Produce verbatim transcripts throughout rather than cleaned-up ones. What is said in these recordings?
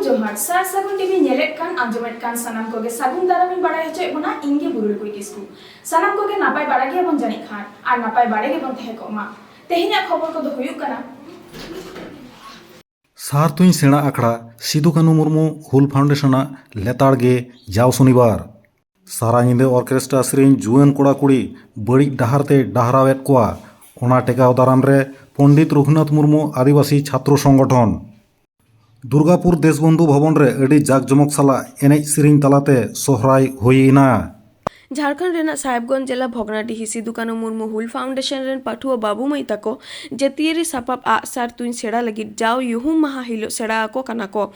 ᱡᱚᱦᱟᱨ, ᱥᱟᱨ ᱥᱟᱹᱜᱩᱱ ᱴᱤᱵᱷᱤ ᱧᱮᱞᱮᱫ ᱠᱟᱱ, ᱟᱸᱡᱚᱢᱮᱫ ᱠᱟᱱ ᱥᱟᱱᱟᱢ ᱠᱚᱜᱮ ᱥᱟᱹᱜᱩᱱ ᱫᱟᱨᱟᱢ ᱤᱧ ᱵᱟᱲᱟᱭ ᱦᱚᱪᱚᱭᱮᱫ ᱵᱚᱱᱟ᱾ ᱤᱧ ᱜᱮ ᱵᱩᱨᱩᱞ ᱠᱩᱲᱤ ᱠᱤᱥᱠᱩ᱾ ᱥᱟᱱᱟᱢ ᱠᱚᱜᱮ ᱱᱟᱯᱟᱭ ᱵᱟᱲᱟ ᱜᱮᱭᱟᱵᱚᱱ ᱡᱟᱹᱱᱤᱡ ᱠᱷᱟᱱ, ᱟᱨ ᱱᱟᱯᱟᱭ ᱵᱟᱲᱟ ᱜᱮᱵᱚᱱ ᱛᱟᱦᱮᱸ ᱠᱚᱜ ᱢᱟ᱾ ᱛᱮᱦᱮᱧᱟᱜ ᱠᱷᱚᱵᱚᱨ ᱠᱚᱫᱚ ᱦᱩᱭᱩᱜ ᱠᱟᱱᱟ᱾ ᱥᱟᱨ ᱛᱩᱧ ᱥᱮᱬᱟ ᱟᱠᱷᱲᱟ ᱥᱤᱫᱩ ᱠᱟᱹᱱᱩ ᱢᱩᱨᱢᱩ ᱦᱩᱞ ᱯᱷᱟᱣᱩᱱᱰᱮᱥᱚᱱᱟᱜ ᱞᱮᱛᱟᱲ ᱜᱮ ᱡᱟᱣ ᱥᱚᱱᱤᱵᱟᱨ᱾ ᱥᱟᱨᱟ ᱧᱤᱫᱟᱹ ᱚᱨᱠᱮᱥᱴᱨᱟ ᱥᱮᱨᱮᱧ ᱡᱩᱣᱟᱹᱱ ᱠᱚᱲᱟ ᱠᱩᱲᱤ ᱵᱟᱹᱲᱤᱡ ᱰᱟᱦᱟᱨ ᱛᱮ ᱰᱟᱦᱨᱟᱣᱮᱫ ᱠᱚᱣᱟ, ᱚᱱᱟ ᱴᱮᱠᱟᱣ ᱫᱟᱨᱟᱢ ᱨᱮ ᱯᱚᱱᱰᱤᱛ ᱨᱚᱜᱷᱩᱱᱟᱛᱷ ᱢᱩᱨᱢᱩ ᱟᱹᱫᱤᱵᱟᱹᱥᱤ ᱪᱷᱟᱛᱨᱚ ᱥᱚᱝᱜᱚᱴᱷᱚᱱ᱾ ᱫᱩᱨᱜᱟᱯᱩᱨ ᱫᱮᱥᱵᱚᱱᱫᱷᱩ ᱵᱷᱚᱵᱚᱱ ᱨᱮ ᱟᱹᱰᱤ ᱡᱟᱠ ᱡᱚᱢᱚᱠ ᱥᱟᱞᱟᱜ ᱮᱱᱮᱡ ᱥᱮᱨᱮᱧ ᱛᱟᱞᱟᱛᱮ ᱥᱚᱦᱨᱟᱭ ᱦᱩᱭ ᱮᱱᱟ᱾ ᱡᱷᱟᱲᱠᱷᱚᱸᱰ ᱨᱮᱱᱟᱜ ᱥᱟᱦᱮᱵᱽᱜᱚᱸᱡᱽ ᱡᱮᱞᱟ ᱵᱷᱚᱜᱽᱱᱟᱰᱤᱦᱤ ᱥᱤᱫᱩ ᱠᱟᱹᱱᱩ ᱢᱩᱨᱢᱩ ᱦᱩᱞ ᱯᱷᱟᱣᱩᱱᱰᱮᱥᱚᱱ ᱨᱮᱱ ᱯᱟᱹᱴᱷᱩᱣᱟᱹ ᱵᱟᱹᱵᱩ ᱢᱟᱹᱭ ᱛᱟᱠᱚ ᱡᱟᱹᱛᱤᱭᱟᱹᱨᱤ ᱥᱟᱯᱟᱵ ᱟᱜ ᱥᱟᱨ ᱛᱩᱧ ᱥᱮᱬᱟ ᱞᱟᱹᱜᱤᱫ ᱡᱟᱣ ᱧᱩᱦᱩᱢ ᱢᱟᱦᱟ ᱦᱤᱞᱳᱜ ᱥᱮᱬᱟ ᱟᱠᱚ ᱠᱟᱱᱟ ᱠᱚ᱾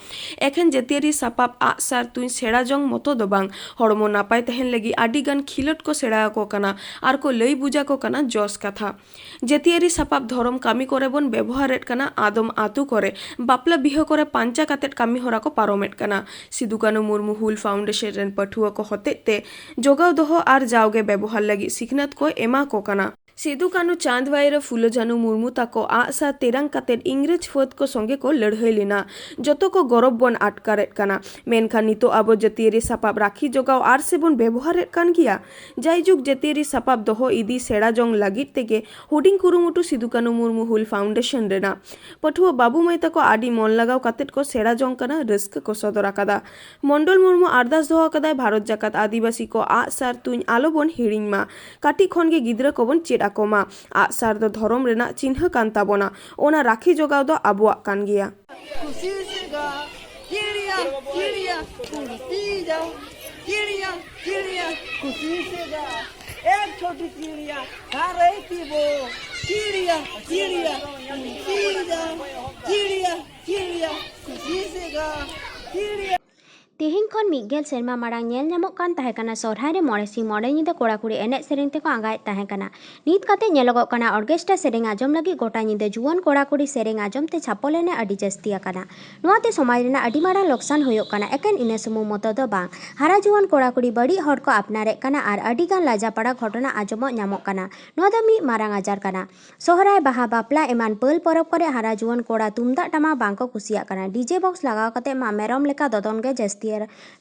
ᱮᱠᱷᱮᱱ ᱡᱟᱹᱛᱤᱭᱟᱹᱨᱤ ᱥᱟᱯᱟᱵ ᱟᱜ ᱥᱟᱨ ᱛᱩᱧ ᱥᱮᱬᱟ ᱡᱚᱝ ᱢᱚᱛᱚ ᱫᱚ ᱵᱟᱝ, ᱦᱚᱲᱢᱚ ᱱᱟᱯᱟᱭ ᱛᱟᱦᱮᱱ ᱞᱟᱹᱜᱤᱫ ᱟᱹᱰᱤ ᱜᱟᱱ ᱠᱷᱤᱞᱳᱰ ᱠᱚ ᱥᱮᱬᱟ ᱟᱠᱚ ᱠᱟᱱᱟ ᱟᱨ ᱠᱚ ᱞᱟᱹᱭ ᱵᱩᱡᱽ ᱟᱠᱚ ᱠᱟᱱᱟ ᱡᱚᱥ ᱠᱟᱛᱷᱟ᱾ ᱡᱟᱹᱛᱤᱭᱟᱹᱨᱤ ᱥᱟᱯᱟᱵ ᱫᱷᱚᱨᱚᱢ ᱠᱟᱹᱢᱤ ᱠᱚᱨᱮ ᱵᱚᱱ ᱵᱮᱵᱚᱦᱟᱨᱮᱫ ᱠᱟᱱᱟ, ᱟᱫᱚᱢ ᱟᱛᱳ ᱠᱚᱨᱮ ᱵᱟᱯᱞᱟ ᱵᱤᱦᱟᱹ ᱠᱚᱨᱮ ᱯᱟᱧᱪᱟ ᱠᱟᱛᱮᱫ ᱠᱟᱹᱢᱤ ᱦᱚᱨᱟ ᱠᱚ ᱯᱟᱨᱚᱢᱮᱫ ᱠᱟᱱᱟ᱾ ᱥᱤᱫᱩ ᱠᱟᱹᱱᱩ ᱢᱩᱨᱢᱩ ᱦᱩᱞ ᱯᱷᱟᱣᱩᱱᱰᱮᱥᱚᱱ ᱨᱮᱱ ᱯᱟᱹᱴᱷᱩᱣᱟᱹ ᱠᱚ ᱦᱚᱛᱮᱡ ᱛᱮ ᱡᱚᱜᱟᱣ ᱫᱚᱦᱚ ᱟᱨ ᱡᱟᱣᱜᱮ ᱵᱮᱵᱚᱦᱟᱨ ᱞᱟᱹᱜᱤᱫ ᱥᱤᱠᱷᱱᱟᱹᱛ ᱠᱚ ᱮᱢᱟ ᱠᱚ ᱠᱟᱱᱟ᱾ ᱥᱤᱫᱩ ᱠᱟᱹᱱᱩ, ᱪᱟᱸᱫᱽ ᱵᱷᱟᱭᱨᱚ, ᱯᱷᱩᱞᱳ ᱡᱷᱟᱱᱩ ᱢᱩᱨᱢᱩ ᱛᱟᱠᱚ ᱟᱜ ᱥᱟᱨ ᱛᱮᱨᱟᱝ ᱠᱟᱛᱮᱫ ᱤᱝᱨᱮᱡᱽ ᱯᱷᱟᱹᱫ ᱠᱚ ᱥᱚᱸᱜᱮ ᱠᱚ ᱞᱟᱹᱲᱦᱟᱹᱭ ᱞᱮᱱᱟ᱾ ᱡᱚᱛᱚ ᱠᱚ ᱜᱚᱨᱚᱵᱽ ᱵᱚᱱ ᱟᱴᱠᱟᱨᱮᱫ ᱠᱟᱱᱟ, ᱢᱮᱱᱠᱷᱟᱱ ᱱᱤᱛᱚᱜ ᱟᱵᱚ ᱡᱟᱹᱛᱤᱭᱟᱹᱨᱤ ᱥᱟᱯᱟᱵ ᱨᱟᱹᱠᱷᱤ ᱡᱚᱜᱟᱣ ᱟᱨ ᱥᱮᱵᱚᱱ ᱵᱮᱵᱚᱦᱟᱨᱮᱫ ᱠᱟᱱ ᱜᱮᱭᱟ᱾ ᱡᱟᱭᱡᱩᱜᱽ, ᱡᱟᱹᱛᱤᱭᱟᱹᱨᱤ ᱥᱟᱯᱟᱵ ᱫᱚᱦᱚ ᱤᱫᱤ ᱥᱮᱬᱟ ᱡᱚᱝ ᱞᱟᱹᱜᱤᱫ ᱛᱮᱜᱮ ᱦᱩᱰᱤᱧ ᱠᱩᱨᱩᱢᱩᱴᱩ ᱥᱤᱫᱩ ᱠᱟᱹᱱᱩ ᱢᱩᱨᱢᱩ ᱦᱩᱞ ᱯᱷᱟᱣᱩᱱᱰᱮᱥᱚᱱ ᱨᱮᱱᱟᱜ᱾ ᱯᱟᱹᱴᱷᱩᱣᱟᱹ ᱵᱟᱹᱵᱩ ᱢᱟᱹᱭ ᱛᱟᱠᱚ ᱟᱹᱰᱤ ᱢᱚᱱ ᱞᱟᱜᱟᱣ ᱠᱟᱛᱮᱫ ᱠᱚ ᱥᱮᱬᱟ ᱡᱚᱝ ᱠᱟᱱᱟ, ᱨᱟᱹᱥᱠᱟᱹ ᱠᱚ ᱥᱚᱫᱚᱨ ᱟᱠᱟᱫᱟ᱾ ᱢᱚᱱᱰᱚᱞ ᱢᱩᱨᱢᱩ ᱟᱨᱫᱟᱥ ᱫᱚᱦᱚ ᱟᱠᱟᱫᱟᱭ, ᱵᱷᱟᱨᱚᱛ ᱡᱟᱠᱟᱛ ᱟᱹᱫᱤᱵᱟᱹᱥᱤ ᱠᱚ ᱟᱜ ᱥᱟᱨ ᱛᱩᱧ ᱟᱞᱚ ᱵᱚᱱ ᱦᱤᱲᱤᱧ ᱢᱟ, ᱠᱟᱹᱴᱤᱡ ᱠᱷᱚᱱ ᱜᱮ ᱜᱤᱫᱽᱨᱟᱹ ᱠᱚᱵᱚᱱ ᱪᱮᱫ ᱟᱠᱚ ᱢᱟ᱾ ᱟᱜ ᱥᱟᱨ ᱫᱚ ᱫᱷᱚᱨᱚᱢ ᱨᱮᱱᱟᱜ ᱪᱤᱱᱦᱟᱹ ᱠᱟᱱ ᱛᱟᱵᱚᱱᱟ, ᱚᱱᱟ ᱨᱟᱹᱠᱷᱤ ᱡᱚᱜᱟᱣ ᱫᱚ ᱟᱵᱚᱣᱟᱜ ᱠᱟᱱ ᱜᱮᱭᱟ᱾ ᱠᱩᱥᱤ ᱥᱮ ᱜᱟ, ᱪᱤᱲᱤᱭᱟ, ᱪᱤᱲᱤᱭᱟ, ᱠᱩᱥᱤ ᱡᱟ, ᱪᱤᱲᱤᱭᱟ, ᱪᱤᱲᱤᱭᱟ, ᱠᱩᱥᱤ ᱥᱮ ᱜᱟ, ᱮᱠ ᱪᱷᱳᱴᱤ ᱪᱤᱲᱤᱭᱟ, ᱠᱟᱦᱟᱸ ᱨᱮᱦᱛᱤ ᱦᱳ, ᱪᱤᱲᱤᱭᱟ, ᱪᱤᱲᱤᱭᱟ, ᱠᱩᱥᱤ ᱡᱟ, ᱪᱤᱲᱤᱭᱟ, ᱪᱤᱲᱤᱭᱟ, ᱠᱩᱥᱤ ᱥᱮ ᱜᱟ, ᱪᱤᱲᱤᱭᱟ᱾ ᱛᱮᱦᱮᱧ ᱠᱷᱚᱱ ᱢᱤᱫ ᱜᱮᱞ ᱥᱮᱨᱢᱟ ᱢᱟᱲᱟᱝ ᱧᱮᱞ ᱧᱟᱢᱚᱜ ᱠᱟᱱ ᱛᱟᱦᱮᱸ ᱠᱟᱱᱟ ᱥᱚᱦᱨᱟᱭ ᱨᱮ ᱢᱚᱬᱮ ᱥᱤᱧ ᱢᱚᱬᱮ ᱧᱤᱫᱟᱹ ᱠᱚᱲᱟ ᱠᱩᱲᱤ ᱮᱱᱮᱡ ᱥᱮᱨᱮᱧ ᱛᱮᱠᱚ ᱟᱸᱜᱟᱭᱮᱫ ᱛᱟᱦᱮᱸ ᱠᱟᱱᱟ᱾ ᱱᱤᱛ ᱠᱟᱛᱮ ᱧᱮᱞᱚᱜᱚᱜ ᱠᱟᱱᱟ ᱚᱨᱠᱮᱥᱴᱨᱟ ᱥᱮᱨᱮᱧ ᱟᱸᱡᱚᱢ ᱞᱟᱹᱜᱤᱫ ᱜᱚᱴᱟ ᱧᱤᱫᱟᱹ ᱡᱩᱣᱟᱹᱱ ᱠᱚᱲᱟ ᱠᱩᱲᱤ ᱥᱮᱨᱮᱧ ᱟᱸᱡᱚᱢ ᱛᱮ ᱪᱷᱟᱯᱚᱞ ᱮᱱᱮᱡ ᱟᱹᱰᱤ ᱡᱟᱹᱥᱛᱤ ᱟᱠᱟᱱᱟ᱾ ᱱᱚᱣᱟ ᱛᱮ ᱥᱚᱢᱟᱡᱽ ᱨᱮᱱᱟᱜ ᱟᱹᱰᱤ ᱢᱟᱨᱟᱝ ᱞᱚᱠᱥᱟᱱ ᱦᱩᱭᱩᱜ ᱠᱟᱱᱟ᱾ ᱮᱠᱮᱱ ᱤᱱᱟᱹ ᱥᱩᱢᱩᱝ ᱢᱚᱛᱚ ᱫᱚ ᱵᱟᱝ, ᱦᱟᱨᱟ ᱡᱩᱣᱟᱹᱱ ᱠᱚᱲᱟ ᱠᱩᱲᱤ ᱵᱟᱹᱲᱤᱡ ᱦᱚᱨ ᱠᱚ ᱟᱯᱱᱟᱨᱮᱫ ᱠᱟᱱᱟ ᱟᱨ ᱟᱹᱰᱤ ᱜᱟᱱ ᱞᱟᱡᱟᱯᱟᱲᱟ ᱜᱷᱚᱴᱚᱱᱟ ᱟᱸᱡᱚᱢᱚᱜ ᱧᱟᱢᱚᱜ ᱠᱟᱱᱟ᱾ ᱱᱚᱣᱟ ᱫᱚ ᱢᱤᱫ ᱢᱟᱨᱟᱝ ᱟᱡᱟᱨ ᱠᱟᱱᱟ᱾ ᱥᱚᱦᱨᱟᱭ, ᱵᱟᱦᱟ, ᱵᱟᱯᱞᱟ ᱮᱢᱟᱱ ᱯᱟᱹᱞ ᱯᱚᱨᱚᱵᱽ ᱠᱚᱨᱮ ᱦᱟᱨᱟ ᱡᱩᱣᱟᱹᱱ ᱠᱚᱲᱟ ᱛᱩᱢᱫᱟᱜ ᱴᱟᱢᱟᱠ ᱵᱟᱝ ᱠᱚ ᱠᱩᱥᱤᱭᱟᱜ ᱠᱟᱱᱟ᱾ ᱰᱤᱡᱮ ᱵᱚᱠᱥ ᱞᱟᱜᱟᱣ ᱠᱟᱛᱮ ᱢᱟ ᱢᱮᱨᱚᱢ ᱞᱮᱠᱟ ᱫᱚᱫᱚᱱ ᱜᱮ ᱡᱟᱹᱥᱛᱤ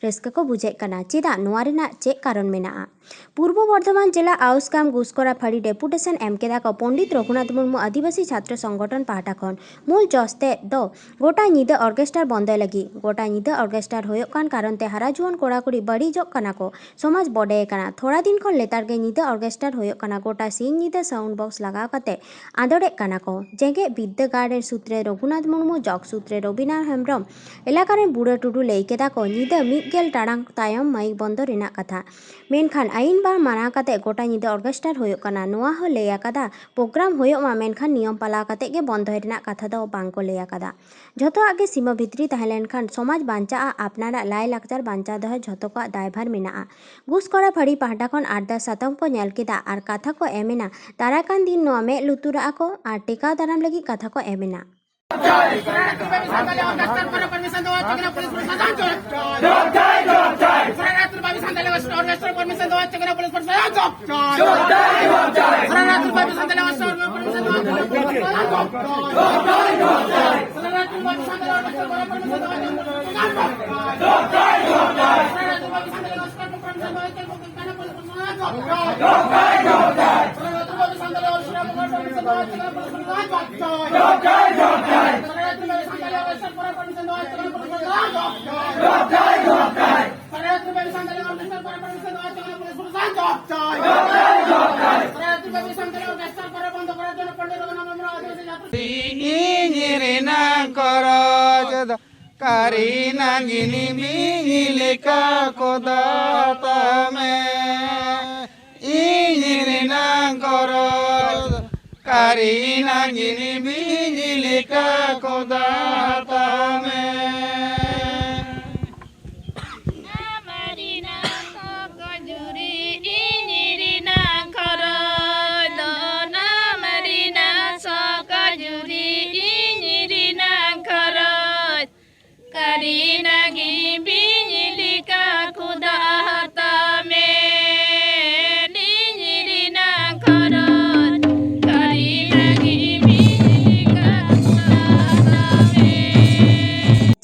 ᱨᱟᱹᱥᱠᱟᱹ ᱠᱚ ᱵᱩᱡᱷᱟᱹᱣᱮᱫ ᱠᱟᱱᱟ᱾ ᱪᱮᱫᱟᱜ? ᱱᱚᱣᱟ ᱨᱮᱱᱟᱜ ᱪᱮᱫ ᱠᱟᱨᱚᱱ ᱢᱮᱱᱟᱜᱼᱟ? ᱯᱩᱨᱵᱚ ᱵᱚᱨᱫᱷᱚᱢᱟᱱ ᱡᱮᱞᱟ ᱟᱣᱥᱠᱟᱢ ᱜᱩᱥᱠᱚᱨᱟ ᱯᱷᱟᱹᱲᱤ ᱰᱮᱯᱩᱴᱮᱥᱚᱱ ᱮᱢ ᱠᱮᱫᱟ ᱠᱚ ᱯᱚᱱᱰᱤᱛ ᱨᱚᱜᱷᱩᱱᱟᱛᱷ ᱢᱩᱨᱢᱩ ᱟᱹᱫᱤᱵᱟᱹᱥᱤ ᱪᱷᱟᱛᱨᱚ ᱥᱚᱝᱜᱚᱴᱷᱚᱱ ᱯᱟᱦᱴᱟ ᱠᱷᱚᱱ᱾ ᱢᱩᱞ ᱡᱚᱥ ᱛᱮᱫ ᱫᱚ ᱜᱚᱴᱟ ᱧᱤᱫᱟᱹ ᱚᱨᱠᱮᱥᱴᱟᱨ ᱵᱚᱱᱫᱚᱭ ᱞᱟᱹᱜᱤᱫ᱾ ᱜᱚᱴᱟ ᱧᱤᱫᱟᱹ ᱚᱨᱠᱮᱥᱴᱟᱨ ᱦᱩᱭᱩᱜ ᱠᱟᱱ ᱠᱟᱨᱚᱱ ᱛᱮ ᱦᱟᱨᱟ ᱡᱩᱣᱟᱹᱱ ᱠᱚᱲᱟ ᱠᱩᱲᱤ ᱵᱟᱹᱲᱤᱡᱚᱜ ᱠᱟᱱᱟ ᱠᱚ᱾ ᱥᱚᱢᱟᱡᱽ ᱵᱚᱰᱮ ᱟᱠᱟᱱᱟ᱾ ᱛᱷᱚᱲᱟ ᱫᱤᱱ ᱠᱷᱚᱱ ᱞᱮᱛᱟᱲ ᱜᱮ ᱧᱤᱫᱟᱹ ᱚᱨᱠᱮᱥᱴᱟᱨ ᱦᱩᱭᱩᱜ ᱠᱟᱱᱟ᱾ ᱜᱚᱴᱟ ᱥᱤᱧ ᱧᱤᱫᱟᱹ ᱥᱟᱣᱩᱱᱰ ᱵᱚᱠᱥ ᱞᱟᱜᱟᱣ ᱠᱟᱛᱮ ᱟᱸᱫᱚᱲᱮᱫ ᱠᱟᱱᱟ ᱠᱚ᱾ ᱡᱮᱜᱮᱛ ᱵᱤᱨᱫᱟᱹᱜᱟᱲ ᱨᱮᱱ ᱥᱩᱛᱨᱮ ᱨᱚᱜᱷᱩᱱᱟᱛᱷ ᱢᱩᱨᱢᱩ, ᱡᱚᱜᱽ ᱥᱩᱛᱨᱮ ᱨᱚᱵᱤᱱᱟ ᱦᱮᱢᱵᱨᱚᱢ, ᱮᱞᱟᱠᱟ ᱨᱮᱱ ᱵᱩᱲᱟᱹ ᱴᱩᱰᱩ ᱞᱟᱹᱭ ᱠᱮᱫᱟ ᱠᱚ ᱧᱤᱫᱟᱹ ᱢᱤᱫ ᱜᱮᱞ ᱴᱟᱲᱟᱝ ᱛᱟᱭᱚᱢ ᱢᱟᱭᱤᱠ ᱵᱚᱱᱫᱚ ᱨᱮᱱᱟᱜ ᱠᱟᱛᱷᱟ᱾ ᱢᱮᱱᱠᱷᱟᱱ ᱟᱹᱭᱤᱱ ᱵᱟᱝ ᱢᱟᱱᱟᱣ ᱠᱟᱛᱮ ᱜᱚᱴᱟ ᱧᱤᱫᱟᱹ ᱚᱨᱠᱮᱥᱴᱟᱨ ᱦᱩᱭᱩᱜ ᱠᱟᱱᱟ᱾ ᱱᱚᱣᱟ ᱦᱚᱸ ᱞᱟᱹᱭ ᱟᱠᱟᱫᱟ ᱯᱨᱳᱜᱨᱟᱢ ᱦᱩᱭᱩᱜ ᱢᱟ, ᱢᱮᱱᱠᱷᱟᱱ ᱱᱤᱭᱚᱢ ᱯᱟᱞᱟᱣ ᱠᱟᱛᱮ ᱜᱮ ᱵᱚᱱᱫᱚᱭ ᱨᱮᱱᱟᱜ ᱠᱟᱛᱷᱟ ᱫᱚ ᱵᱟᱝ ᱠᱚ ᱞᱟᱹᱭ ᱟᱠᱟᱫᱟ᱾ ᱡᱷᱚᱛᱚᱣᱟᱜ ᱜᱮ ᱥᱤᱢᱟᱹ ᱵᱷᱤᱛᱨᱤ ᱛᱟᱦᱮᱸ ᱞᱮᱱᱠᱷᱟᱱ ᱥᱚᱢᱟᱡᱽ ᱵᱟᱧᱪᱟᱜᱼᱟ᱾ ᱟᱯᱱᱟᱨᱟᱜ ᱞᱟᱭ ᱞᱟᱠᱪᱟᱨ ᱵᱟᱧᱪᱟᱣ ᱫᱚᱦᱚ ᱡᱷᱚᱛᱚ ᱠᱚᱣᱟᱜ ᱫᱟᱭᱵᱷᱟᱨ ᱢᱮᱱᱟᱜᱼᱟ᱾ ᱜᱩᱥᱠᱚᱨᱟ ᱯᱷᱟᱹᱲᱤ ᱯᱟᱦᱴᱟ ᱠᱷᱚᱱ ᱟᱨᱫᱟᱥ ᱥᱟᱛᱟᱢ ᱠᱚ ᱧᱮᱞ ᱠᱮᱫᱟ ᱟᱨ ᱠᱟᱛᱷᱟ ᱠᱚ ᱮᱢ ᱮᱱᱟ᱾ ᱫᱟᱨᱟᱭ ᱠᱟᱱ ᱫᱤᱱ ᱱᱚᱣᱟ ᱢᱮᱫ ᱞᱩᱛᱩᱨᱟᱜ ᱟᱠᱚ ᱟᱨ ᱴᱮᱠᱟᱣ ᱫᱟᱨᱟᱢ ᱞᱟᱹᱜᱤᱫ ᱠᱟᱛᱷᱟ ᱠᱚ ᱮᱢ ᱮᱱᱟ᱾ ᱤᱧ ᱨᱮᱱᱟᱜ ᱠᱚᱨᱚᱡᱽ ᱫᱚ ᱠᱟᱨᱤ ᱱᱟᱜᱤᱱᱤ ᱵᱤᱧ ᱞᱮᱠᱟ ᱠᱚ ᱫᱟᱛᱟᱢᱮ᱾ ᱤᱧ ᱨᱮᱱᱟᱜ ᱠᱚᱨᱚᱡᱽ ᱫᱚ ᱠᱟᱨᱤ ᱱᱟᱜᱤᱱᱤ ᱵᱤᱧ ᱞᱮᱠᱟ ᱠᱚ ᱫᱟᱛᱟᱢᱮ᱾